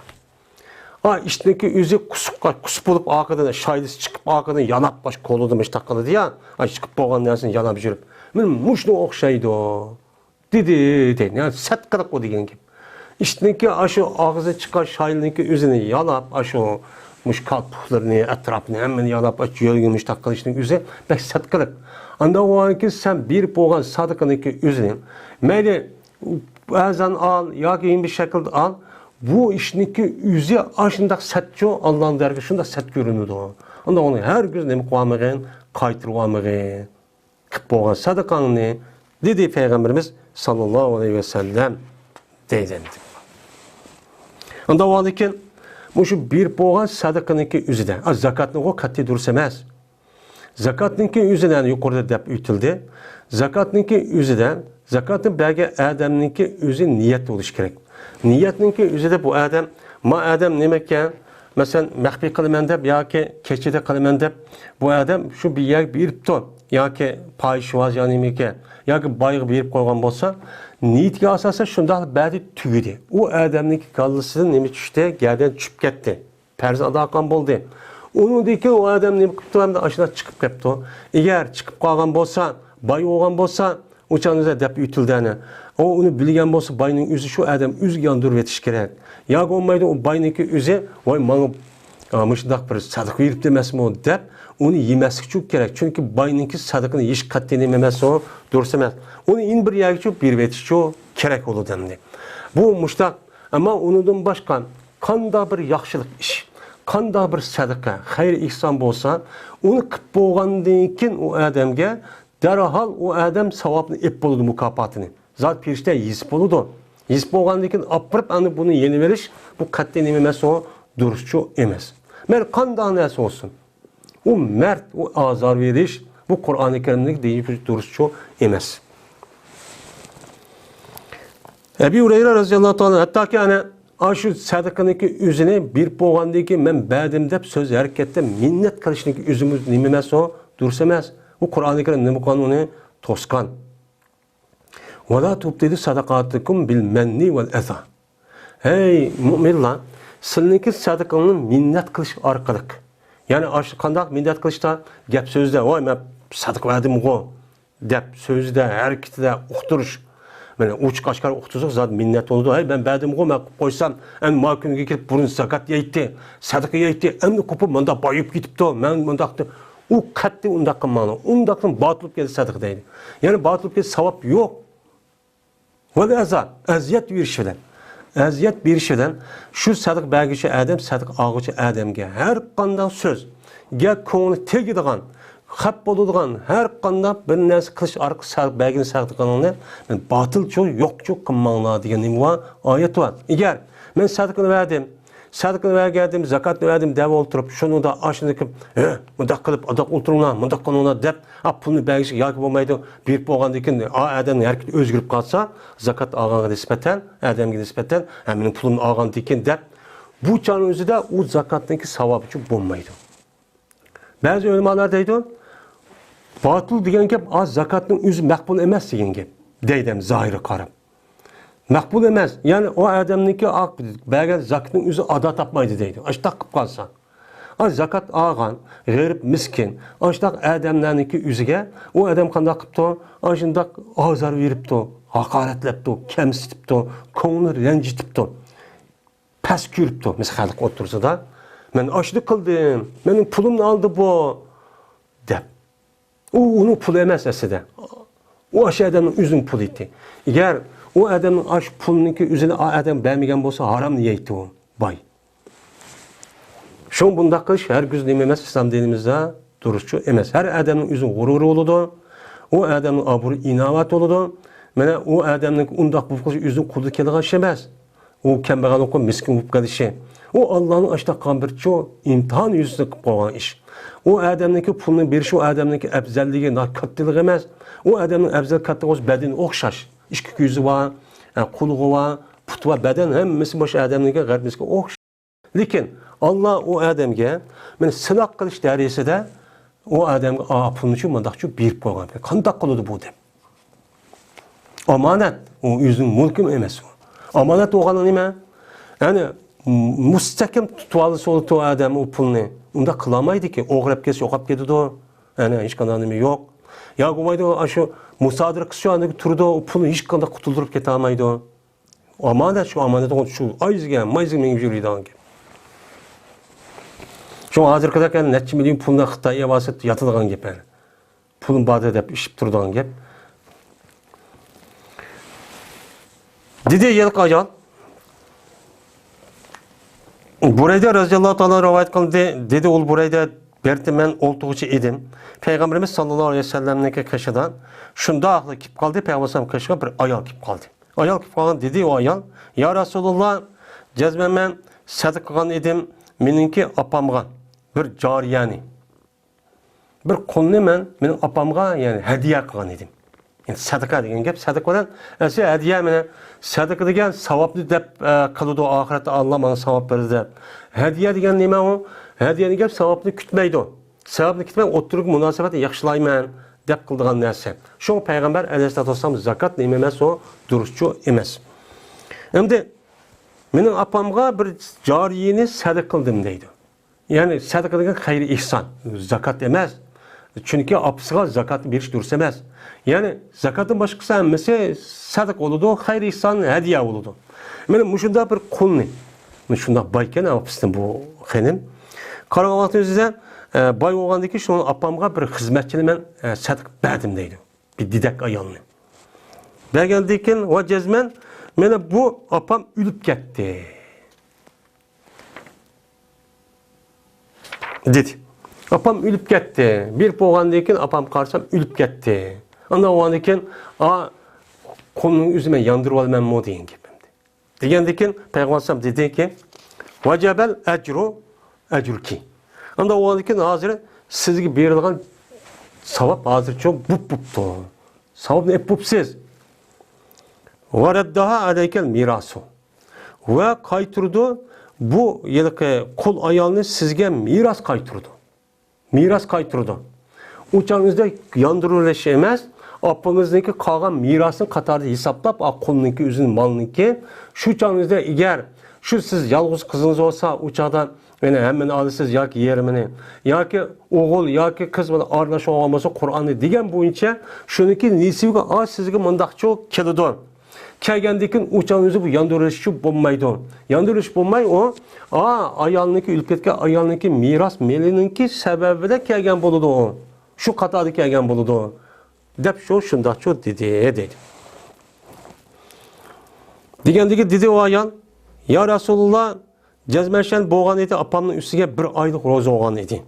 ئا، ئىتنىڭكى ئۆزى قۇسۇققا، قۇسۇق بولۇپ ئارقىدىن، شايلىسى چىقىپ ئارقىدىن ياناپ، باش قولىدا مۇشتاق قىلىدۇ يا. ئا، چىقىپ بولغان نەرسىنى ياناپ يۈرۈپ. مانا مۇشۇنىڭغا ئوخشايدۇ. دېدى، دەيدۇ. يەنى سەتقىلىق ئۇ دېگەن گەپ. ئىتنىڭكى ئاشۇ ئاغزىدىن چىققان شايلىنىڭكى ئۆزىنى يالاپ، ئاشۇ مۇشۇ كالپۇكلىرىنى، ئەتراپىنى، ھەممىنى يالاپ، ئاشۇ يۆلگە مۇشتاق قىلىشنىڭ ئۆزى بەك سەتقىلىق. ئانداق بولغاندىكىن سەن بېرىپ بولغان سادىقىنىڭكى ئۆزىنى، مەيلى ئەرزان ئال ياكى يەنە بىر شەكىلدە ئال، بۇ ئىشنىڭكى ئۆزى ئاشۇنداق سەتچۇ، ئاللانىڭ دەرگىھىدە شۇنداق سەت كۆرۈنىدۇ. ئانداق ئۇنى ھەرگىز نېمە قىلىۋالمىغىن، قايتۇرۇۋالمىغىن. قىلىپ بولغان سەدىقەڭنى، دېدى پەيغەمبىرىمىز ساللاللاھۇ ئەلەيھى ۋەسەللەم، دەيدۇ ئەمدى. ئۇنداق بولغاندىكىن، مۇشۇ بېرىپ بولغان سەدىقىنىڭكى ئۆزىدە، ئا، زاكاتنىڭغۇ قەتئىي دۇرۇس ئەمەس. زاكاتنىڭكى ئۆزىدە، يەنى يۇقىرىدا دەپ ئۆتۈلدى. زاكاتنىڭكى ئۆزىدە، زاكاتنى بەرگەن ئادەمنىڭكى ئۆزى نىيەت بولۇشى كېرەك. نىيەتنىڭكى ئۆزىدە بۇ ئادەم، ما ئادەم نېمىكەن، مەسىلەن، مەخپىي قىلىمەن دەپ ياكى كېچىدە قىلىمەن دەپ بۇ ئادەم شۇ بىر يەرگە بېرىپتۇ ياكى پاھىشىۋاز يا نېمىكەن ياكى بايغا بېرىپ قويغان بولسا، نىيىتىگە ئاساسەن شۇنداق بەردى، تۈگىدى. ئۇ ئادەمنىڭكى كاللىسىدىن نېمە چۈشتى؟ گەدەن چۈشۈپ كەتتى. پەرزى ئادا قىلغان بولدى. ئۇنىڭدىن كېيىن ئۇ ئادەم نېمە قىپتۇ؟ ئەمدى ئاشۇنداق چىقىپ كەپتۇ. ئەگەر چىقىپ قالغان بولسا، باي بولغان بولسا، ئۇ چاغدا دەپ ئۆتۈلدى ئەنە. ئۇ ئۇنى بىلگەن بولسا، باينىڭ ئۆزى شۇ ئادەم ئۆزىگە ياندۇرۇۋېتىش كېرەك. ياكى بولمايدۇ، ئۇ باينىڭكى ئۆزى، ۋاي، ماڭا، ئا، مۇشۇنداق بىر سەدىقە بېرىپتۇ ئەمەسمۇ دەپ، ئۇنى يېمەسلىك ئۈچۈن كېرەك. چۈنكى باينىڭكى سەدىقىنى يېيىش قەتئىي نېمە ئەمەس، ئۇ دۇرۇس ئەمەس. ئۇنى يەنە بىر يەرگىچۇ بېرىۋېتىشچۇ كېرەك بولىدۇ ئەمدى. بۇ مۇشۇنداق. ئەمما ئۇنىڭدىن باشقا قانداق بىر ياخشىلىق ئىش، قانداق بىر سەدىقە، خەير ئېھسان بولسا، ئۇنى قىلىپ بولغاندىن كېيىن ئۇ ئادەمگە دەرھال ئۇ ئادەم ساۋابنى ئېلىپ بولىدۇ، مۇكاپاتىنى. زادى پەرىشتە يېزىپ بولىدۇ. يېزىپ بولغاندىن كېيىن ئاپىرىپ، ئەنە بۇنى يېنىۋېلىش، بۇ قەتئىي نېمە ئەمەس، ئۇ دۇرۇسچۇ ئەمەس. مەيلى قانداق نەرسە بولسۇن. ئۇ مەرد، ئۇ ئازار بېرىش، بۇ قۇرئانى كەرىمدىكى دېگەن دۇرۇسچۇ ئەمەس. ئەبى ھۇرەيرە رەزىياللاھۇ تائالا، ھەتتاكى ئەنە ئاشۇ سەدىقىنىڭكى ئۆزىنى بېرىپ بولغاندىن كېيىن، مەن بەردىم دەپ سۆز ھەرىكەتتە مىننەت قىلىشنىڭكى ئۆزىمۇ نېمە ئەمەس، ئۇ دۇرۇس ئەمەس. بۇ قۇرئانى كەرىم نېمە قىلغان، ئۇنى توسقان. ۋەلا تۇبتىلۇ سەدىقاتىكۇم بىل مەننى ۋەل ئەزا. ھەي مۇئمىنلار، سىلىنىڭكى سەدىقىڭلارنى مىننەت قىلىش ئارقىلىق. يەنى ئاشۇ قانداق مىننەت قىلىشتا؟ گەپ سۆزدە، ۋاي، مەن سەدىقە بەردىمغۇ دەپ سۆزىدە، ھەرىكىتىدە ئۇقتۇرۇش. مانا ئوچۇق ئاشكارا ئۇقتۇرساق زادى مىننەت بولىدۇ. ھەي، مەن بەردىمغۇ، مەن قىلىپ قويسام، ئەمدى ما كۈنگە كېلىپ بۇرۇن زاكات يەيتتى، سەدىقە يەيتتى، ئەمدى قوپۇپ مۇنداق بايىپ كېتىپتۇ، مەن مۇنداق دەپ. ئۇ قەتئىي ئۇنداق قىلماڭلار. ئۇنداقتىن باتىل بولۇپ كەتتى سەدىقە دەيدۇ. يەنى باتىل بولۇپ كەتتى، ساۋاب يوق. ۋەل ئەزا، ئەزىيەت بېرىش بىلەن. ئەزىيەت بېرىش بىلەن شۇ سەدىقە بەرگۈچى ئادەم سەدىقە ئالغۇچى ئادەمگە ھەر قانداق سۆزگە كۆڭلى تېگىدىغان، خەپ بولىدىغان، ھەر قانداق بىر نەرسە قىلىش ئارقىلىق سەدىقە بەرگەن سەدىقىڭلارنى باتىلچۇ، يوقچۇ قىلماڭلار دېگەن نېمە بار؟ ئايەت بار. ئەگەر مەن سەدىقىنى بەردىم، سەدىقىنى بەرگەنتىم، زاكاتنى بەردىم دەپ ئولتۇرۇپ، شۇنىڭدا ئاشۇندىكى، ھە، مۇنداق قىلىپ، ئۇنداق ئولتۇرۇڭلار، مۇنداق قىلىڭلار دەپ، ئا، پۇلنى بەرگۈچى ياكى بولمايدۇ، بېرىپ بولغاندىن كېيىن، ئا، ئادەمنىڭ ھەرىكىتى ئۆزگىرىپ قالسا، زاكات ئالغانغا نىسبەتەن، ئادەمگە نىسبەتەن، ھە، مېنىڭ پۇلۇمنى ئالغاندىن كېيىن دەپ، بۇ چاغنىڭ ئۆزىدە ئۇ زاكاتنىڭكى ساۋابىچۇ بولمايدۇ. بەزى ئۆلىمالار دەيدۇ، باتىل دېگەن گەپ، ئا، زاكاتنىڭ ئۆزى مەقبۇل ئەمەس دېگەن گەپ، دەيدۇ ھەم زاھىرغا قاراپ. مەقبۇل ئەمەس، يەنى ئۇ ئادەمنىڭكى ئا، بەرگەن زاكىتىنىڭ ئۆزى ئادا تاپمايدۇ دەيدۇ. ئاشۇنداق قىلىپ قالسا. ئا، زاكات ئالغان، غېرىب، مىسكىن، ئاشۇنداق ئادەملەرنىڭكى ئۆزىگە ئۇ ئادەم قانداق قىپتۇ؟ ئاشۇنداق ئازار بېرىپتۇ. ھاقارەتلەپتۇ، كەمسىتىپتۇ، كۆڭلىنى رەنجىتىپتۇ، پەس كۆرۈپتۇ. مىسال، خەلق ئوتتۇرىسىدا، «مەن ئاشۇنى قىلدىم، مېنىڭ پۇلۇمنى ئالدى بۇ» دەپ. ئۇ ئۇنىڭ پۇلى ئەمەس ئەسلىدە. ئۇ ئاشۇ ئادەمنىڭ ئۆزىنىڭ پۇلى ئىدى. ئەگەر ئۇ ئادەمنىڭ ئاشۇ پۇلىنىڭكى ئۆزىنى ئا ئادەم بەرمىگەن بولسا، ھارامنى يەيتتى ئۇ باي. شۇڭا بۇنداق قىلىش ھەرگىز نېمە ئەمەس، ئىسلام دىنىمىزدا دۇرۇسچۇ ئەمەس. ھەر ئادەمنىڭ ئۆزىنىڭ غۇرۇرى بولىدۇ. ئۇ ئادەمنىڭ ئابرۇي ئىناۋەت بولىدۇ. مانا ئۇ ئادەمنىڭ ئۇنداق بولۇپ قېلىشى ئۆزىنىڭ قولىدا كېلىدىغان ئىش ئەمەس. ئۇ كەمبەغەل بولۇپ، مىسكىن بولۇپ قېلىشى. ئۇ ئاللانىڭ ئاشۇنداق قىلغان بىر چوڭ ئىمتىھان يۈزىسىدىن قىلىپ قويغان ئىش. ئۇ ئادەمنىڭكى پۇلنى بېرىشى ئۇ ئادەمنىڭكى ئەپزەللىكى، ناھايىتى كاتتىلىقى ئەمەس. ئۇ ئادەمنىڭ ئەپزەل كاتتىلىقى بولسا بەدىنى ئوخشاش. ئىككى كۆزى بار، ئە، قۇلىقى بار، پۇتى بار، بەدەن ھەممىسى مۇشۇ ئادەمنىڭكى غەربىسىگە ئوخشاش. لېكىن ئاللا ئۇ ئادەمگە، مېنى سىناق قىلىش دەرىجىسىدە ئۇ ئادەمگە ئا پۇلنىچۇ مۇنداقچۇ بېرىپ قويغان. قانداق قىلىدۇ بۇ دەپ. ئامانەت، ئۇ ئۆزىنىڭ مۈلكى ئەمەس ئۇ. ئامانەت بولغانلىقى نېمە؟ يەنى مۇستەھكەم تۇتۇۋالسا بولىدۇ ئادەم ئۇ پۇلنى. ئۇنداق قىلالمايدىكى، ئوغرىلاپ كەتسە يوقاپ كېتىدۇ. يەنى ھېچقانداق نېمە يوق. يا بولمايدۇ، ئاشۇ مۇسادىرە قىلسا شۇ ئاندىكى تۇرىدۇ، ئۇ پۇلنى ھېچقانداق قۇتۇلدۇرۇپ كېتەلمەيدۇ. ئامانەت شۇ، ئامانەت شۇ ئايزىگە، مايزىگە مېڭىپ يۈرىدىغان گەپ. شۇڭا ھازىرقىدەك نەچچە مىليون پۇلنى خىتايغا ئەۋەتسە ياتىدىغان گەپ ئەمەس. پۇلۇم باردى دەپ ئىشىپ تۇرىدىغان گەپ. دېدى ھېلىقى ئايال. بۇرەيدە رەزىياللاھۇ تائالا رىۋايەت قىلدى. دېدى ئۇل بۇرەيدە، بىر يەردە مەن ئولتۇرغۇچى ئىدىم. پەيغەمبىرىمىز ساللاللاھۇ ئەلەيھى ۋەسەللەمنىڭكى قېشىدا شۇنداقلا كېلىپ قالدى. پەيغەمبەر قېشىغا بىر ئايال كېلىپ قالدى. ئايال كېلىپ قالغان دېدى ئۇ ئايال، يا رەسۇلۇللا، جەزمەن مەن سەدىقە قىلغان ئىدىم مېنىڭكى ئاپامغا بىر جارىيەنى. بىر قۇلنى مەن مېنىڭ ئاپامغا، يەنى ھەدىيە قىلغان ئىدىم. يەنى سەدىقە دېگەن گەپ، سەدىقە بىلەن ئەسلى ھەدىيە مانا سەدىقە دېگەن ساۋابنى دەپ، ئە، قىلىدۇ، ئاخىرەتتە ئاللا ماڭا ساۋاب بېرىدۇ دەپ. ھەدىيە دېگەن نېمە ئۇ؟ ھەدىيە دېگەن گەپ ساۋابنى كۈتمەيدۇ. ساۋابنى كۈتمەي ئوتتۇرىغا مۇناسىۋەتنى ياخشىلايمەن دەپ قىلىدىغان نەرسە. شۇڭا پەيغەمبەر ئەلەيھىسسالاتۇ ۋەسسالام زاكات نېمە ئەمەس ئۇ؟ دۇرۇسچۇ ئەمەس. ئەمدى مېنىڭ ئاپامغا بىر جارىيىنى سەدىقە قىلدىم دەيدۇ. يەنى سەدىقە دېگەن خەير ئېھسان، زاكات ئەمەس. چۈنكى ئاپىسىغا زاكاتنى بېرىش دۇرۇس ئەمەس. يەنى زاكاتتىن باشقىسى ھەممىسى سەدىقە بولىدۇ، خەير ئېھسان، ھەدىيە بولىدۇ. مانا مۇشۇنداق بىر قۇلنى، شۇنداق بايكەن ئاپىسىدىن بۇ خېنىم. قارىغان ۋاقتىمىزدا، ئە، باي بولغاندىن كېيىن شۇنىڭ ئاپامغا بىر خىزمەتچىنى مەن، ئە، سەدىقە بەردىم دەيدۇ. بىر دېدەك ئايالنى. بەرگەندىن كېيىن، ۋە جەزمەن، مانا بۇ ئاپام ئۆلۈپ كەتتى. دېدى. ئاپام ئۆلۈپ كەتتى. بېرىپ بولغاندىن كېيىن ئاپام قارىسام ئۆلۈپ كەتتى. ئاندىن بولغاندىن كېيىن، ئا، قۇلنىڭ ئۆزى مەن ياندۇرۇۋالىمەنمۇ دېگەن گېپىمدى. دېگەندىن كېيىن پەيغەمبەر ئەلەيھىسسالام دېدىكى، ۋەجەبەل ئەجرۇ ئەجرۇكى. ئاندا بولغاندىن كېيىن ھازىر سىزگە بېرىلغان ساۋاب ھازىرچۇ بوپ بوپتۇ. ساۋابنى ئېپ بوپسىز. ۋەرەددەھا ئەلەيكەل مىراسۇ. ۋە قايتۇرىدۇ، بۇ ھېلىقى قۇل ئايالنى سىزگە مىراس قايتۇرىدۇ. مىراس قايتۇرىدۇ. ئۇ چاغىڭىزدا ياندۇرۇۋېلىش ئەمەس، ئاپىڭىزنىڭكى قالغان مىراسىنى قاتارىدا ھېسابلاپ، ئا، قۇلنىڭكى، ئۆزىنىڭ مالىنىڭكى، شۇ چاغىڭىزدا ئەگەر شۇ سىز يالغۇز قىزىڭىز بولسا، ئۇ چاغدا يەنە ھەممىنى ئالىسىز ياكى يېرىمىنى، ياكى ئوغۇل ياكى قىز بىلەن ئارىلاشقان بولسا، قۇرئاننى دېگەن بويىچە شۇنىڭكى نېسىۋىگە، ئا، سىزگە مۇنداقچۇ كېلىدۇ. كەلگەندىن كېيىن ئۇ چاغنىڭ ئۆزى بۇ ياندۇرۇلۇشچۇ بولمايدۇ. ياندۇرۇلۇش بولماي ئۇ، ئا، ئايالنىڭكى، ئۆلۈپ كەتكەن ئايالنىڭكى مىراس مېلىنىڭكى سەۋەبىدە كەلگەن بولىدۇ ئۇ. شۇ قاتاردا كەلگەن بولىدۇ. دەپ شۇ شۇنداقچۇ دېدى، دەيدۇ. دېگەندىكى دېدى ئۇ ئايال، يا رەسۇلۇللا، جەزمەشەن بولغان ئىدى، ئاپامنىڭ ئۈستىگە بىر ئايلىق روزا بولغان ئىدى.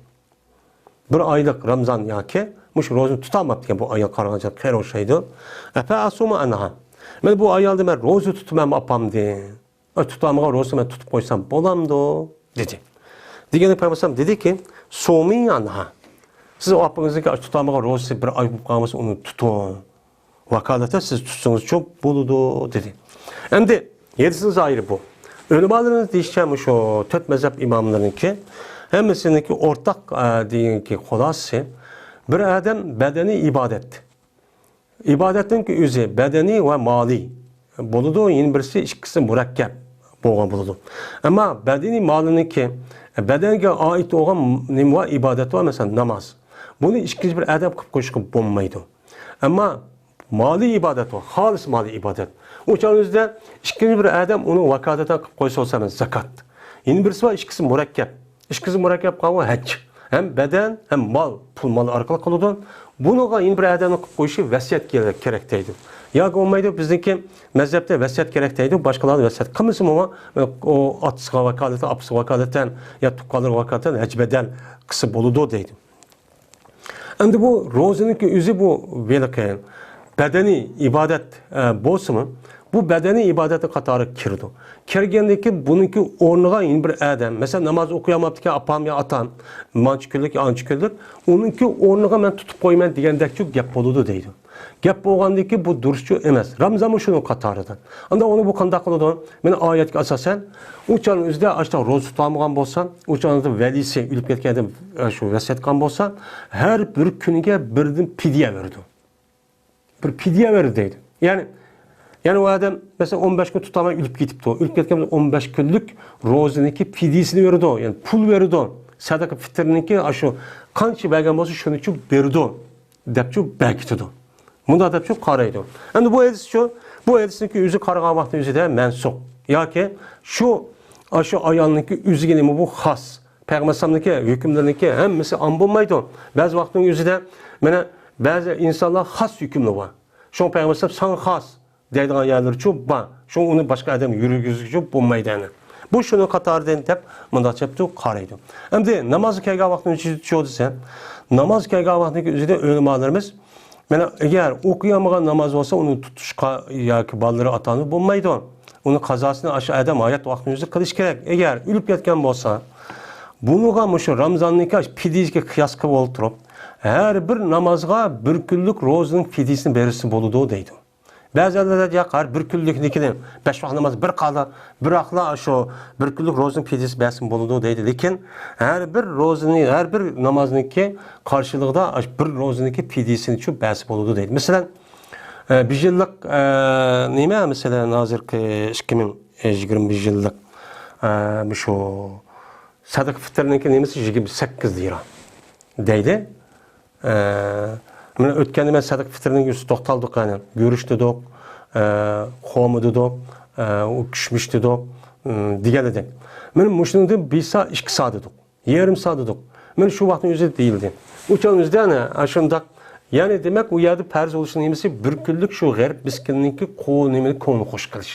بىر ئايلىق رامزان ياكى مۇشۇ روزىنى تۇتالماپتىكەن بۇ ئايال، قارىغانچە خەير ئوخشايدۇ. ئەپە ئەسۇمۇ ئەنھا. مەن بۇ ئايالدىن مەن روزا تۇتىمەنمۇ ئاپامدىن؟ ئە، تۇتالمىغان روزا مەن تۇتۇپ قويسام بولامدۇ؟ دېدى. دېگەندە پەيغەمبەر دېدىكى، سۇمى ئەنھا. سىز ئاپىڭىزنىڭكى تۇتالمىغان روزىسى بىر ئاي بولۇپ قالمىسا ئۇنى تۇتۇڭ. ۋاكالەتەن سىز تۇتسىڭىزچۇ بولىدۇ، دېدى. ئەمدى ھەدىسنىڭ زاھىرى بۇ. ئۆلىمالىرىمىز دېيىشىچە، مۇشۇ تۆت مەزھەپ ئىماملىرىنىڭكى ھەممىسىنىڭكى ئورتاق، ئە، دېگەنكى خۇلاسىسى، بىر ئادەم بەدەنى ئىبادەت. ئىبادەتنىڭكى ئۆزى بەدەنى ۋە مالى بولىدۇ، يەنە بىرسى ئىككىسى مۇرەككەپ بولغان بولىدۇ. ئەمما بەدىنى مالىنىڭكى، بەدەنگە ئائىت بولغان نېمە بار؟ ئىبادەت بار، مەسىلەن، ناماز. بۇنى ئىككىنچى بىر ئادەم قىلىپ قويۇشقا بولمايدۇ. ئەمما مالىي ئىبادەت ئۇ، خالىس مالىي ئىبادەت. ئۇ چاغنىڭ ئۆزىدە ئىككىنچى بىر ئادەم ئۇنىڭ ۋاكالىتىنى قىلىپ قويسا بولسا، مەسىلەن، زاكات. يەنە بىرسى بار، ئىككىسى مۇرەككەپ. ئىككىسى مۇرەككەپ قالغان ھەج. ھەم بەدەن، ھەم مال، پۇل مال ئارقىلىق قىلىدۇ. بۇنىڭغا يەنە بىر ئادەمنىڭ قىلىپ قويۇشى ۋەسىيەت كېرەك، كېرەك دەيدۇ. ياكى بولمايدۇ، بىزنىڭكى مەزھەپتە ۋەسىيەت كېرەك دەيدۇ، باشقىلارغا ۋەسىيەت قىلمىسىمۇ، ئۇ ئاتىسىغا ۋاكالىتەن، ئاپىسىغا ۋاكالىتەن يا تۇغقانلىرىغا ۋاكالىتەن ھەج بەدەل قىلسا بولىدۇ دەيدۇ. ئەمدى بۇ روزىنىڭكى ئۆزى بۇ ھېلىقى بەدەنىي ئىبادەت، ئە، بولسىمۇ، بۇ بەدەنىي ئىبادەتنىڭ قاتارىغا كىرىدۇ. كىرگەندىن كېيىن بۇنىڭكى ئورنىغا يەنە بىر ئادەم، مەسىلەن، ناماز ئوقۇيالماپتىكەن ئاپام يا ئاتام، مانچە كۈنلۈك، ئانچە كۈنلۈك، ئۇنىڭكى ئورنىغا مەن تۇتۇپ قويىمەن دېگەندەكچۇ گەپ بولىدۇ دەيدۇ. گەپ بولغاندىن كېيىن بۇ دۇرۇسچۇ ئەمەس. رامزانمۇ شۇنىڭ قاتارىدا. ئاندا ئۇنى بۇ قانداق قىلىدۇ؟ مانا ئايەتكە ئاساسەن، ئۇ چاغنىڭ ئۆزىدە ئاشۇنداق روزا تۇتالمىغان بولسا، ئۇ چاغنىڭ ۋەلىسى ئۆلۈپ كەتكەندىن، ئە، شۇ ۋەسىيەت قىلغان بولسا، ھەر بىر كۈنىگە بىردىن پىدىيە بېرىدۇ. بىر پىدىيە بېرىدۇ دەيدۇ. يەنى، يەنى ئۇ ئادەم، مەسىلەن، ئون بەش كۈن تۇتالماي ئۆلۈپ كېتىپتۇ. ئۆلۈپ كەتكەن بولسا ئون بەش كۈنلۈك روزىنىڭكى پىدىيىسىنى بېرىدۇ. يەنى پۇل بېرىدۇ. سەدىقە پىتىرنىڭكى ئاشۇ قانچە بەرگەن بولسا، شۇنىچۇ بېرىدۇ. دەپچۇ بەركىتىدۇ. مۇنداق دەپچۇ قارايدۇ. ئەمدى بۇ ھەدىسچۇ، بۇ ھەدىسنىڭكى ئۆزى قارىغان ۋاقىتنىڭ ئۆزىدە مەنسۇخ. ياكى شۇ، ئاشۇ ئايالنىڭكى ئۆزىگە نېمە بۇ خاس. پەيغەمبەر ئەلەيھىسسالامنىڭكى ھۆكۈملىرىنىڭكى ھەممىسى ئام بولمايدۇ. بەزى ۋاقىتنىڭ ئۆزىدە مانا بەزى ئىنسانلار خاس ھۆكۈملىرى بار. شۇڭا پەيغەمبەر ئەلەيھىسسالام ساڭا خاس دەيدىغان يەرلىرىچۇ بار. شۇڭا ئۇنى باشقا ئادەم يۈرگۈزگۈچۇ بولمايدۇ ئەنە. بۇ شۇنىڭ قاتارىدىن دەپ مۇنداق چەپتۇ قارايدۇ. ئەمدى نامازغا كەلگەن ۋاقتىنى چۇ دېسە، نامازغا كەلگەن ۋاقتىدىكى ئۆزىدە ئۆلىمالىرىمىز، مانا، ئەگەر ئوقۇيالمىغان ناماز بولسا، ئۇنى تۇتۇشقا ياكى بالىلىرى ئاتا-ئانا بولمايدۇ. ئۇنى قازاسىنى ئاشۇ ئادەم ھايات ۋاقتىنى ئۆزى قىلىش كېرەك. ئەگەر ئۆلۈپ كەتكەن بولسا، بۇنىڭغا مۇشۇ رامزاننىڭكى پىدىيىسىگە قىياس قىلىپ ئولتۇرۇپ، ھەر بىر نامازغا بىر كۈنلۈك روزىنىڭ پىدىيىسىنى بېرىشسە بولىدۇ دەيدۇ. بەزىلەر ياق، ھەر بىر كۈنلۈكنىكىنى بەش ۋاق ناماز بىر قالا، بىراقلا شۇ بىر كۈنلۈك روزىنىڭ پىدىيىسى بەرسىمۇ بولىدۇ دەيدۇ. لېكىن ھەر بىر روزىنى، ھەر بىر نامازنىڭكى قارشىلىقىدا بىر روزىنىڭكى پىدىيىسىنى شۇ بەرسە بولىدۇ دەيدۇ. مەسىلەن، ئە، بىر يىللىق، ئە، نېمە، مەسىلەن، ھازىرقى ئىككى مىڭ يىگىرمە بىر يىللىق، ئە، مۇشۇ سەدىقە پىتىرنىڭكى نېمىسى يىگىرمە سەككىز لىرا دەيدۇ. ئە، مانا ئۆتكەندە مەن سەدىقە پىتىرنىڭ يۈزى توختالدۇق، يەنى گۈرۈچ دېدۇق، ئە، خورما دېدۇق، ئە، ئۇ كىشمىش دېدۇق، ئىم، دېگەن ئىدىم. مانا مۇشۇنىڭدىن بىر سا ئىككى سا دېدۇق. يېرىم سا دېدۇق. مانا شۇ ۋاقىتنىڭ ئۆزىدە دېيىلدى. ئۇ چاغنىڭ ئۆزىدە ئەنە ئاشۇنداق. يەنى دېمەك، ئۇ يەردە پەرز بولۇشنىڭ نېمىسى بىر كۈنلۈك شۇ غەرىب مىسكىننىڭكى قول نېمىنى كۆڭلىنى خوش قىلىش.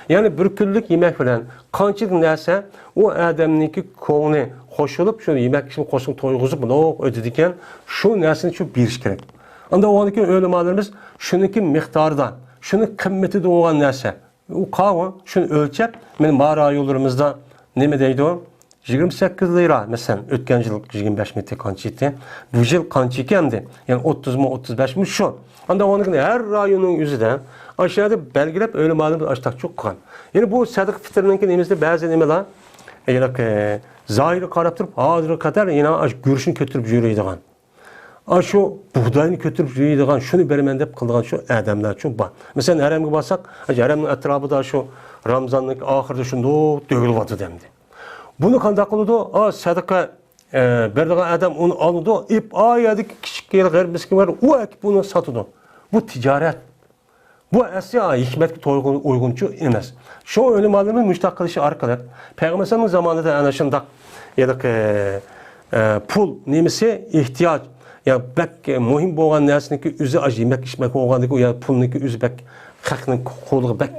يەنى بىر كۈنلۈك يېمەك بىلەن قانچىلىك نەرسە ئۇ ئادەمنىڭكى كۆڭلى خوش بولۇپ، شۇ يېمەك ئىچمەك قوشۇق تويغۇزۇپ، مۇنداق ئۆتىدىكەن، شۇ نەرسىنى شۇ بېرىش كېرەك. ئاندا ئۇنىڭدىن كېيىن ئۆلىمالىرىمىز شۇنىڭكى مىقدارىدا، شۇنىڭ قىممىتىدە بولغان نەرسە، ئۇ قاۋۇ، شۇنى ئۆلچەپ، مانا ما رايونلىرىمىزدا نېمە دەيدۇ؟ يىگىرمە سەككىز لىرا، مەسىلەن، ئۆتكەن يىل يىگىرمە بەش مىڭ قانچە ئىدى؟ بۇ يىل قانچە ئىكەن ئەمدى؟ يەنى ئوتتۇز مىڭ، ئوتتۇز بەش مىڭ شۇ. ئاندا ئۇنىڭ ھەر رايوننىڭ ئۆزىدە ئاشۇ يەردە بەلگىلەپ ئۆلىمالىرىمىز ئاشتاقچۇ قىلغان. يەنى بۇ سەدىقە پىتىرنىڭكى نېمىسىدە بەزى نېمىلەر، ھېلىقى زاھىرىغا قاراپ تۇرۇپ، ھازىرغا قەدەر يەنە ئاشۇ گۈرۈچنى كۆتۈرۈپ يۈرىدىغان. ئاشۇ بۇغداينى كۆتۈرۈپ يۈرىدىغان، شۇنى بېرىمەن دەپ قىلىدىغان شۇ ئادەملەرچۇ بار. مەسىلەن، ھەرەمگە بارساق، ھەرەمنىڭ ئەتراپىدا شۇ رامزاننىڭ ئاخىرىدا شۇنداق تۆگۈلۈۋاتىدۇ ئەمدى. بۇنى قانداق قىلىدۇ؟ ئا، سەدىقە، ئە، بېرىدىغان ئادەم ئۇنى ئالىدۇ، ئېپ، ئا يەردىكى كىچىك غېرىب مىسكىن بار، ئۇ ئەكىپ ئۇنى ساتىدۇ. بۇ تىجارەت. بۇ ئەسلى ھېكمەتكە توغرا ئۇيغۇنچۇ ئەمەس. شۇ ئۆلىمالىرىمىز مۇشۇنداق قىلىشى ئارقىلىق پەيغەمبەر ئەلەيھىسسالامنىڭ زامانىدا ئەنە شۇنداق ھېلىقى، ئە، پۇل نېمىسى ئېھتىياج، يا بەك مۇھىم بولغان نەرسىنىڭكى ئۆزى ئاشۇ يېمەك ئىچمەك بولغاندىكىن، يا پۇلنىڭكى ئۆزى بەك خەقنىڭ قولىغا بەك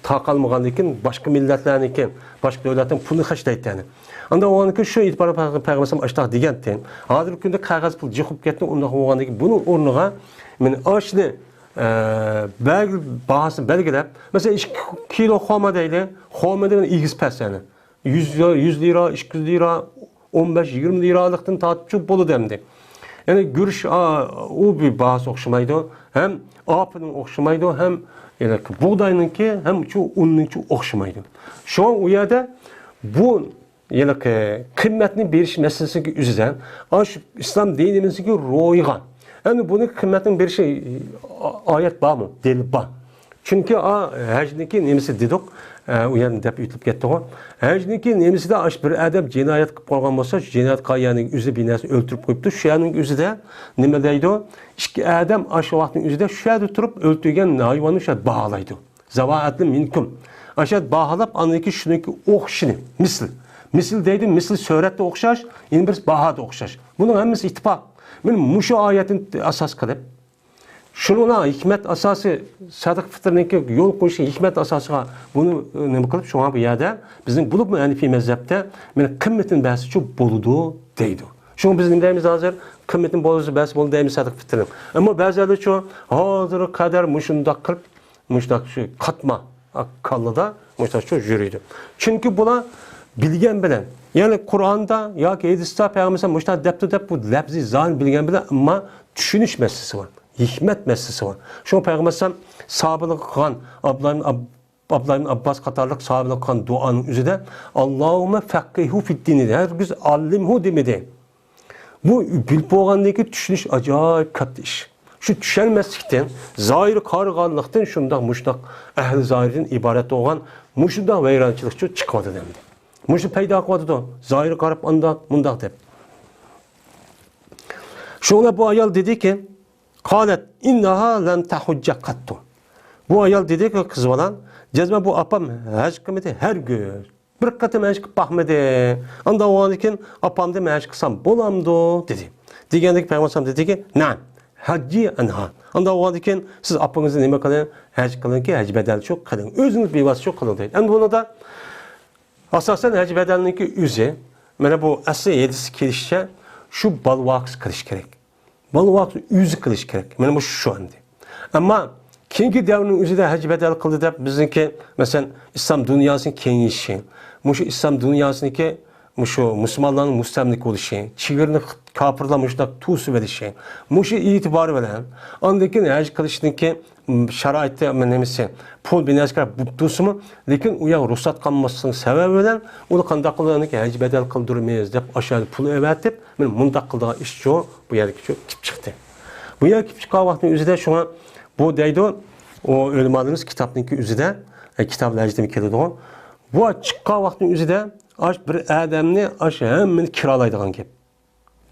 تاقالمىغاندىكىن، باشقا مىللەتلەرنىڭكى، باشقا دۆلەتنىڭ پۇلىنى خەجلەيتتى يەنى. ئاندا ئۇنىڭكى شۇ ئېتىبار پەيغەمبەر ئەلەيھىسسالام ئاشۇنداق دېگەنتى. ھازىرقى كۈندە قەغەز پۇل جىق بولۇپ كەتتى، ئۇنداق بولغاندىكىن بۇنىڭ ئورنىغا مانا ئاشۇنى ئە، بەلگە-، باھاسىنى بەلگىلەپ، مەسىلەن، ئىككى كىلو خورما دەيلى، خورمىنى ئېگىز پەس، يەنى يۈز، يۈز لىرا، ئىككى يۈز لىرا، ئون بەش، يىگىرمە لىرالىقتىن تارتىپچۇ بولىدۇ ئەمدى. يەنى گۈرۈچ، ئا، ئۇ بىر باھاسى ئوخشىمايدۇ، ھەم ئاپىنىڭ ئوخشىمايدۇ، ھەم، يەنى بۇغداينىڭكى، ھەم شۇ ئۇننىڭكى ئوخشىمايدۇ. شۇڭا ئۇ يەردە بۇ ھېلىقى قىممەتنى بېرىش مەسىلىسىگە ئۆزىدە، ئاشۇ ئىسلام دىنىمىزدىكى روھىغا، ئەمدى بۇنى قىممەتنى بېرىشى ئايەت بارمۇ؟ دەلىل بار. چۈنكى، ئا، ھەجنىڭكى نېمىسى دېدۇق، ئە، ئۇ يەردىن دەپ ئۆتۈپ كەتتىغۇ. ھەجنىڭكى نېمىسىدە ئاش بىر ئادەم جىنايەت قىلىپ قالغان بولسا، شۇ جىنايەت قىلغان يەرنىڭ ئۆزىدە بىر نەرسە ئۆلتۈرۈپ قويۇپتۇ. شۇ يەرنىڭ ئۆزىدە نېمە دەيدۇ؟ ئىككى ئادەم ئاشۇ ۋاقىتنىڭ ئۆزىدە شۇ يەردە تۇرۇپ ئۆلتۈرگەن ھايۋاننى شۇ يەردە باھالايدۇ. زەۋا ئەدلىن مىنكۇم. ئاشۇ يەردە باھالاپ، ئاندىن كېيىن شۇنىڭكى ئوخشىشىنى، مىسل. مىسل دەيدۇ، مىسل سۈرەتتە ئوخشاش، يەنە بىرسى باھادا ئوخشاش. بۇنىڭ ھەممىسى ئىتتىپاق. مانا مۇشۇ ئايەتنى ئاساس قىلىپ، شۇنىڭ ھېكمەت ئاساسى، سەدىقە فىتىرنىڭكى يول قويۇشى ھېكمەت ئاساسىغا بۇنى، ئە، نېمە قىلىپ، شۇڭا بۇ يەردە بىزنىڭ بولۇپمۇ ھەنىفىي مەزھەپتە، مانا، قىممىتىنى بەرسىچۇ بولىدۇ دەيدۇ. شۇڭا بىز نېمە دەيمىز ھازىر؟ قىممىتىنى بولسا بەرسە بولدى دەيمىز سەدىقە فىتىرنىڭ. ئەمما بەزىلەرچۇ ھازىرغا قەدەر مۇشۇنداق قىلىپ، مۇشۇنداق شۇ قاتما، ئا، كاللىدا مۇشۇنداق شۇ يۈرىدۇ. چۈنكى بۇلار بىلگەن بىلەن، يەنى قۇرئاندا ياكى ھەدىستە پەيغەمبەر مۇشۇنداق دەپتۇ دەپ بۇ لەپزىي زاھىرنى بىلگەن بىلەن، ئەمما چۈشىنىش مەسىلىسى بار، ھېكمەت مەسىلىسى بار. شۇڭا پەيغەمبەر ئەلەيھىسسالام ساھابىلەرگە قىلغان، ئابدۇللا ئىبن ئاب-، ئابدۇللا ئىبن ئابباس قاتارلىق ساھابىلەرگە قىلغان دۇئانىڭ ئۆزىدە، «ئاللاھۇممە فەققىھۇ فىددىنى» دېدى. ھەرگىز «ئاللىمھۇ» دېمىدى. بۇ بىلىپ بولغاندىن كېيىن چۈشىنىش ئاجايىپ كاتتا ئىش. شۇ چۈشەنمەسلىكتىن، زاھىرغا قارىغانلىقتىن شۇنداق مۇشۇنداق ئەھلى زاھىردىن ئىبارەت بولغان مۇشۇنداق ۋەيرانچىلىقچۇ چىقىۋاتىدۇ ئەمدى. مۇشۇ پەيدا قىلىۋاتىدۇ. زاھىرغا قاراپ ئانداق، مۇنداق دەپ. شۇڭا بۇ ئايال دېدىكى، قالەت، ئىنناھا لەم تەھۇججە قەتتۇ. بۇ ئايال دېدىكى، قىز بالا، جەزمەن بۇ ئاپام ھەج قىلمىدى، ھەرگىز. بىر قېتىم ھەج قىلىپ باقمىدى. ئانداق بولغاندىن كېيىن، ئاپامدىن مەن ھەج قىلسام بولامدۇ؟ دېدى. دېگەندىكىن پەيغەمبەر ئەلەيھىسسالام دېدىكى، نەم، ھەججى ئەنھا. ئانداق بولغاندىن كېيىن، سىز ئاپىڭىزنى نېمە قىلىڭ؟ ھەج قىلىڭكى، ھەج بەدەلچۇ قىلىڭ. ئۆزىڭىز بىۋاسىتە قىلىڭ دەيدۇ. ئەمدى بۇنىڭدا ئاساسەن ھەج بەدەلنىڭكى ئۆزى، مانا بۇ ئەسلى ھەدىستە كېلىشىچە، شۇ بالا ۋاقىتتا قىلىش كېرەك. بالا ۋاقىتتا ئۆزى قىلىش كېرەك. مانا مۇشۇ شۇ ئەمدى. ئەمما كېيىنكى دەۋرنىڭ ئۆزىدە ھەج بەدەل قىلدى دەپ بىزنىڭكى، مەسىلەن، ئىسلام دۇنياسىنىڭ كېڭىيىشى، مۇشۇ ئىسلام دۇنياسىنىڭكى مۇشۇ مۇسۇلمانلارنىڭ مۇستەملىكە بولۇشى، چېگرىنى كاپىرلار مۇشۇنداق توسۇۋېلىشى، مۇشۇ ئېتىبارى بىلەن ئاندىن كېيىن ھەج قىلىشنىڭكى شارائىتى، نېمىسى، پۇل بىنەسكە بولۇپ تۇرسىمۇ، لېكىن ئۇ يەرگە رۇخسەت قىلماسلىقنىڭ سەۋەبى بىلەن ئۇنى قانداق قىلىدۇ، ھەج بەدەل قىلدۇرىمىز دەپ ئاشۇ يەردە پۇل ئەۋەتىپ، مانا مۇنداق قىلىدىغان ئىشچۇ بۇ يەردىكىچۇ كېلىپ چىقتى. بۇ يەرگە كېلىپ چىققان ۋاقىتنىڭ ئۆزىدە شۇڭا بۇ دەيدۇ، ئۇ ئۆلىمالىرىمىز كىتابنىڭكى ئۆزىدە، ئە، كىتاب ھەجدىمۇ كېلىدىغۇ. بۇ چىققان ۋاقىتنىڭ ئۆزىدە ئاش بىر ئادەمنى ئاش ھەممىنى كىرالايدىغان گەپ.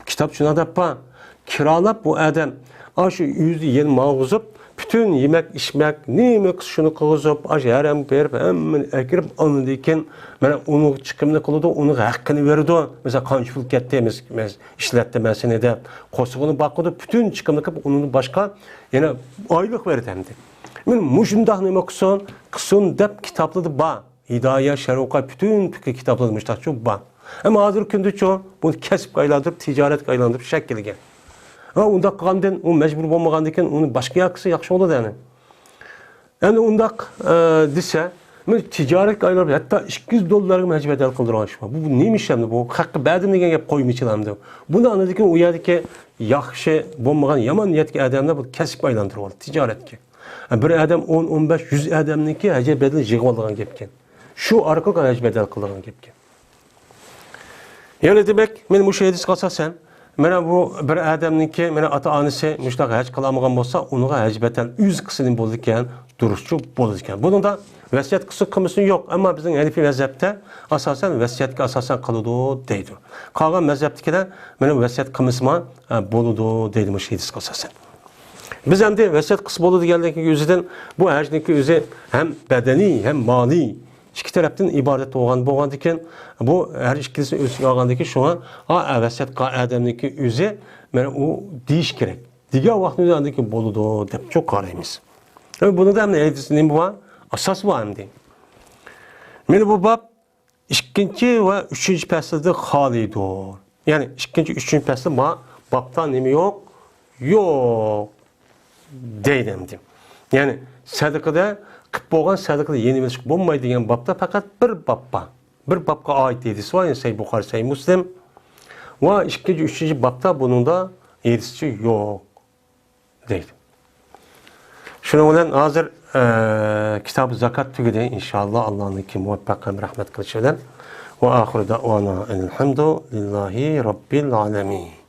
كىتاب شۇنداق دەپ بار. كىرالاپ بۇ ئادەم ئاشۇ ئۆزى يەنە ماڭغۇزۇپ، پۈتۈن يېمەك، ئىچمەك، نېمە قىلسا شۇنى قىلغۇزۇپ، ئاشۇ ھەرەمگە بېرىپ، ھەممىنى ئەكىرىپ، ئاندىن كېيىن مانا ئۇنىڭ چىقىمىنى قىلىدۇ، ئۇنىڭ ھەققىنى بېرىدۇ. مەسىلەن، قانچە پۇل كەتتى، مەس-، مەس-، ئىشلەتتى مەن سېنى دەپ، قورسىقىنى باقىدۇ، پۈتۈن چىقىمنى قىلىپ، ئۇنىڭدىن باشقا يەنە ئايلىق بېرىدۇ ئەمدى. مانا مۇشۇنداق نېمە قىلسۇن، قىلسۇن دەپ كىتابلىرىدا بار. ھىدايە، شەرۋۇقا، پۈتۈن پىقىھ كىتابلىرىدا مۇشۇنداقچۇ بار. ئەمما ھازىرقى كۈندىچۇ بۇنى كەسىپكە ئايلاندۇرۇپ، تىجارەتكە ئايلاندۇرۇپ شەكىللىگەن. ھە، ئۇنداق قىلغاندىن، ئۇ مەجبۇر بولمىغاندىكىن، ئۇنى باشقا يەرگە قىلسا ياخشى بولىدۇ يەنى. ئەنە ئۇنداق، ئە، دېسە، مەن تىجارەتكە ئايلاندۇرۇپ، ھەتتا ئىككى يۈز دوللارغا ھەج بەدەل قىلدۇرغان ئىش بار. بۇ، بۇ نېمە ئىش ئەمدى؟ بۇ خەققە بەردىم دېگەن گەپ قويمىچىلا ئەمدى. بۇنى ئاندىن كېيىن ئۇ يەردىكى ياخشى بولمىغان، يامان نىيەتتىكى ئادەملەر بۇنى كەسىپكە ئايلاندۇرۇۋالدى، تىجارەتكە. بىر ئادەم ئون، ئون بەش، يۈز ئادەمنىڭكى ھەج بەدىلىنى يىغىۋالىدىغان گەپكەن. شۇ ئارقىلىق ھەج بەدەل قىلىدىغان گەپكەن. يەنى دېمەك، مەن مۇشۇ ھەدىسكە ئاساسەن، مانا بۇ بىر ئادەمنىڭكى، مانا ئاتا-ئانىسى مۇشۇنداق ھەج قىلالمىغان بولسا، ئۇنىڭغا ھەج بەدەل ئۆزى قىلسا نېمە بولىدىكەن؟ دۇرۇسچۇ بولىدىكەن. بۇنىڭدا ۋەسىيەت قىلسۇن، قىلمىسۇن يوق. ئەمما بىزنىڭ ھەنىفىي مەزھەپتە ئاساسەن ۋەسىيەتكە ئاساسەن قىلىدۇ دەيدۇ. قالغان مەزھەپتىكىلەر مانا ۋەسىيەت قىلمىسىمۇ، ئە، بولىدۇ دەيدۇ مۇشۇ ھەدىسكە ئاساسەن. بىز ئەمدى ۋەسىيەت قىلسا بولىدۇ دېگەنلىكىنىڭ ئۆزىدىن، بۇ ھەجنىڭكى ئۆزى ھەم بەدەنىي، ھەم مالىي ئىككى تەرەپتىن ئىبارەت بولغان، بولغاندىكىن، بۇ ھەر ئىككىلىسىنى ئۆز ئىچىگە ئالغاندىكىن، شۇڭا، ئا، ۋەسىيەت قىلغان ئادەمنىڭكى ئۆزى، مانا ئۇ دېيىش كېرەك. دېگەن ۋاقىتنى ئاندىن كېيىن بولىدۇ دەپ چوق قارايمىز. ئەمدى بۇنىڭدا ئەمدى ھەدىس نېمە بار؟ ئاساس بار ئەمدى. مانا بۇ باب ئىككىنچى ۋە ئۈچىنچى پەسىلدە خالىيدۇر. يەنى ئىككىنچى، ئۈچىنچى پەسىل ما بابتا نېمە يوق؟ يوق دەيدۇ ئەمدى. يەنى سەدىقىدە قىپ بولغان سەدىقىدە يېنىۋېلىشقا بولمايدۇ دېگەن بابتا پەقەت بىر باب بار. بىر بابقا ئائىت ھەدىس بار، يەنى سەھىھ بۇخارى، سەھىھ مۇسلىم. ۋە ئىككىنچى، ئۈچىنچى بابتا بۇنىڭدا ھەدىسچە يوق دەيدۇ. شۇنىڭ بىلەن ھازىر، ئە، كىتابى زاكات تۈگىدى. ئىنشائاللا، ئاللانىڭكى مۇۋەپپەق ھەم رەھمەت قىلىشى بىلەن. ۋە ئاخىرۇ دەئۋانا ئەنىل ھەمدۇ لىللاھى رەببىل ئالەمىن.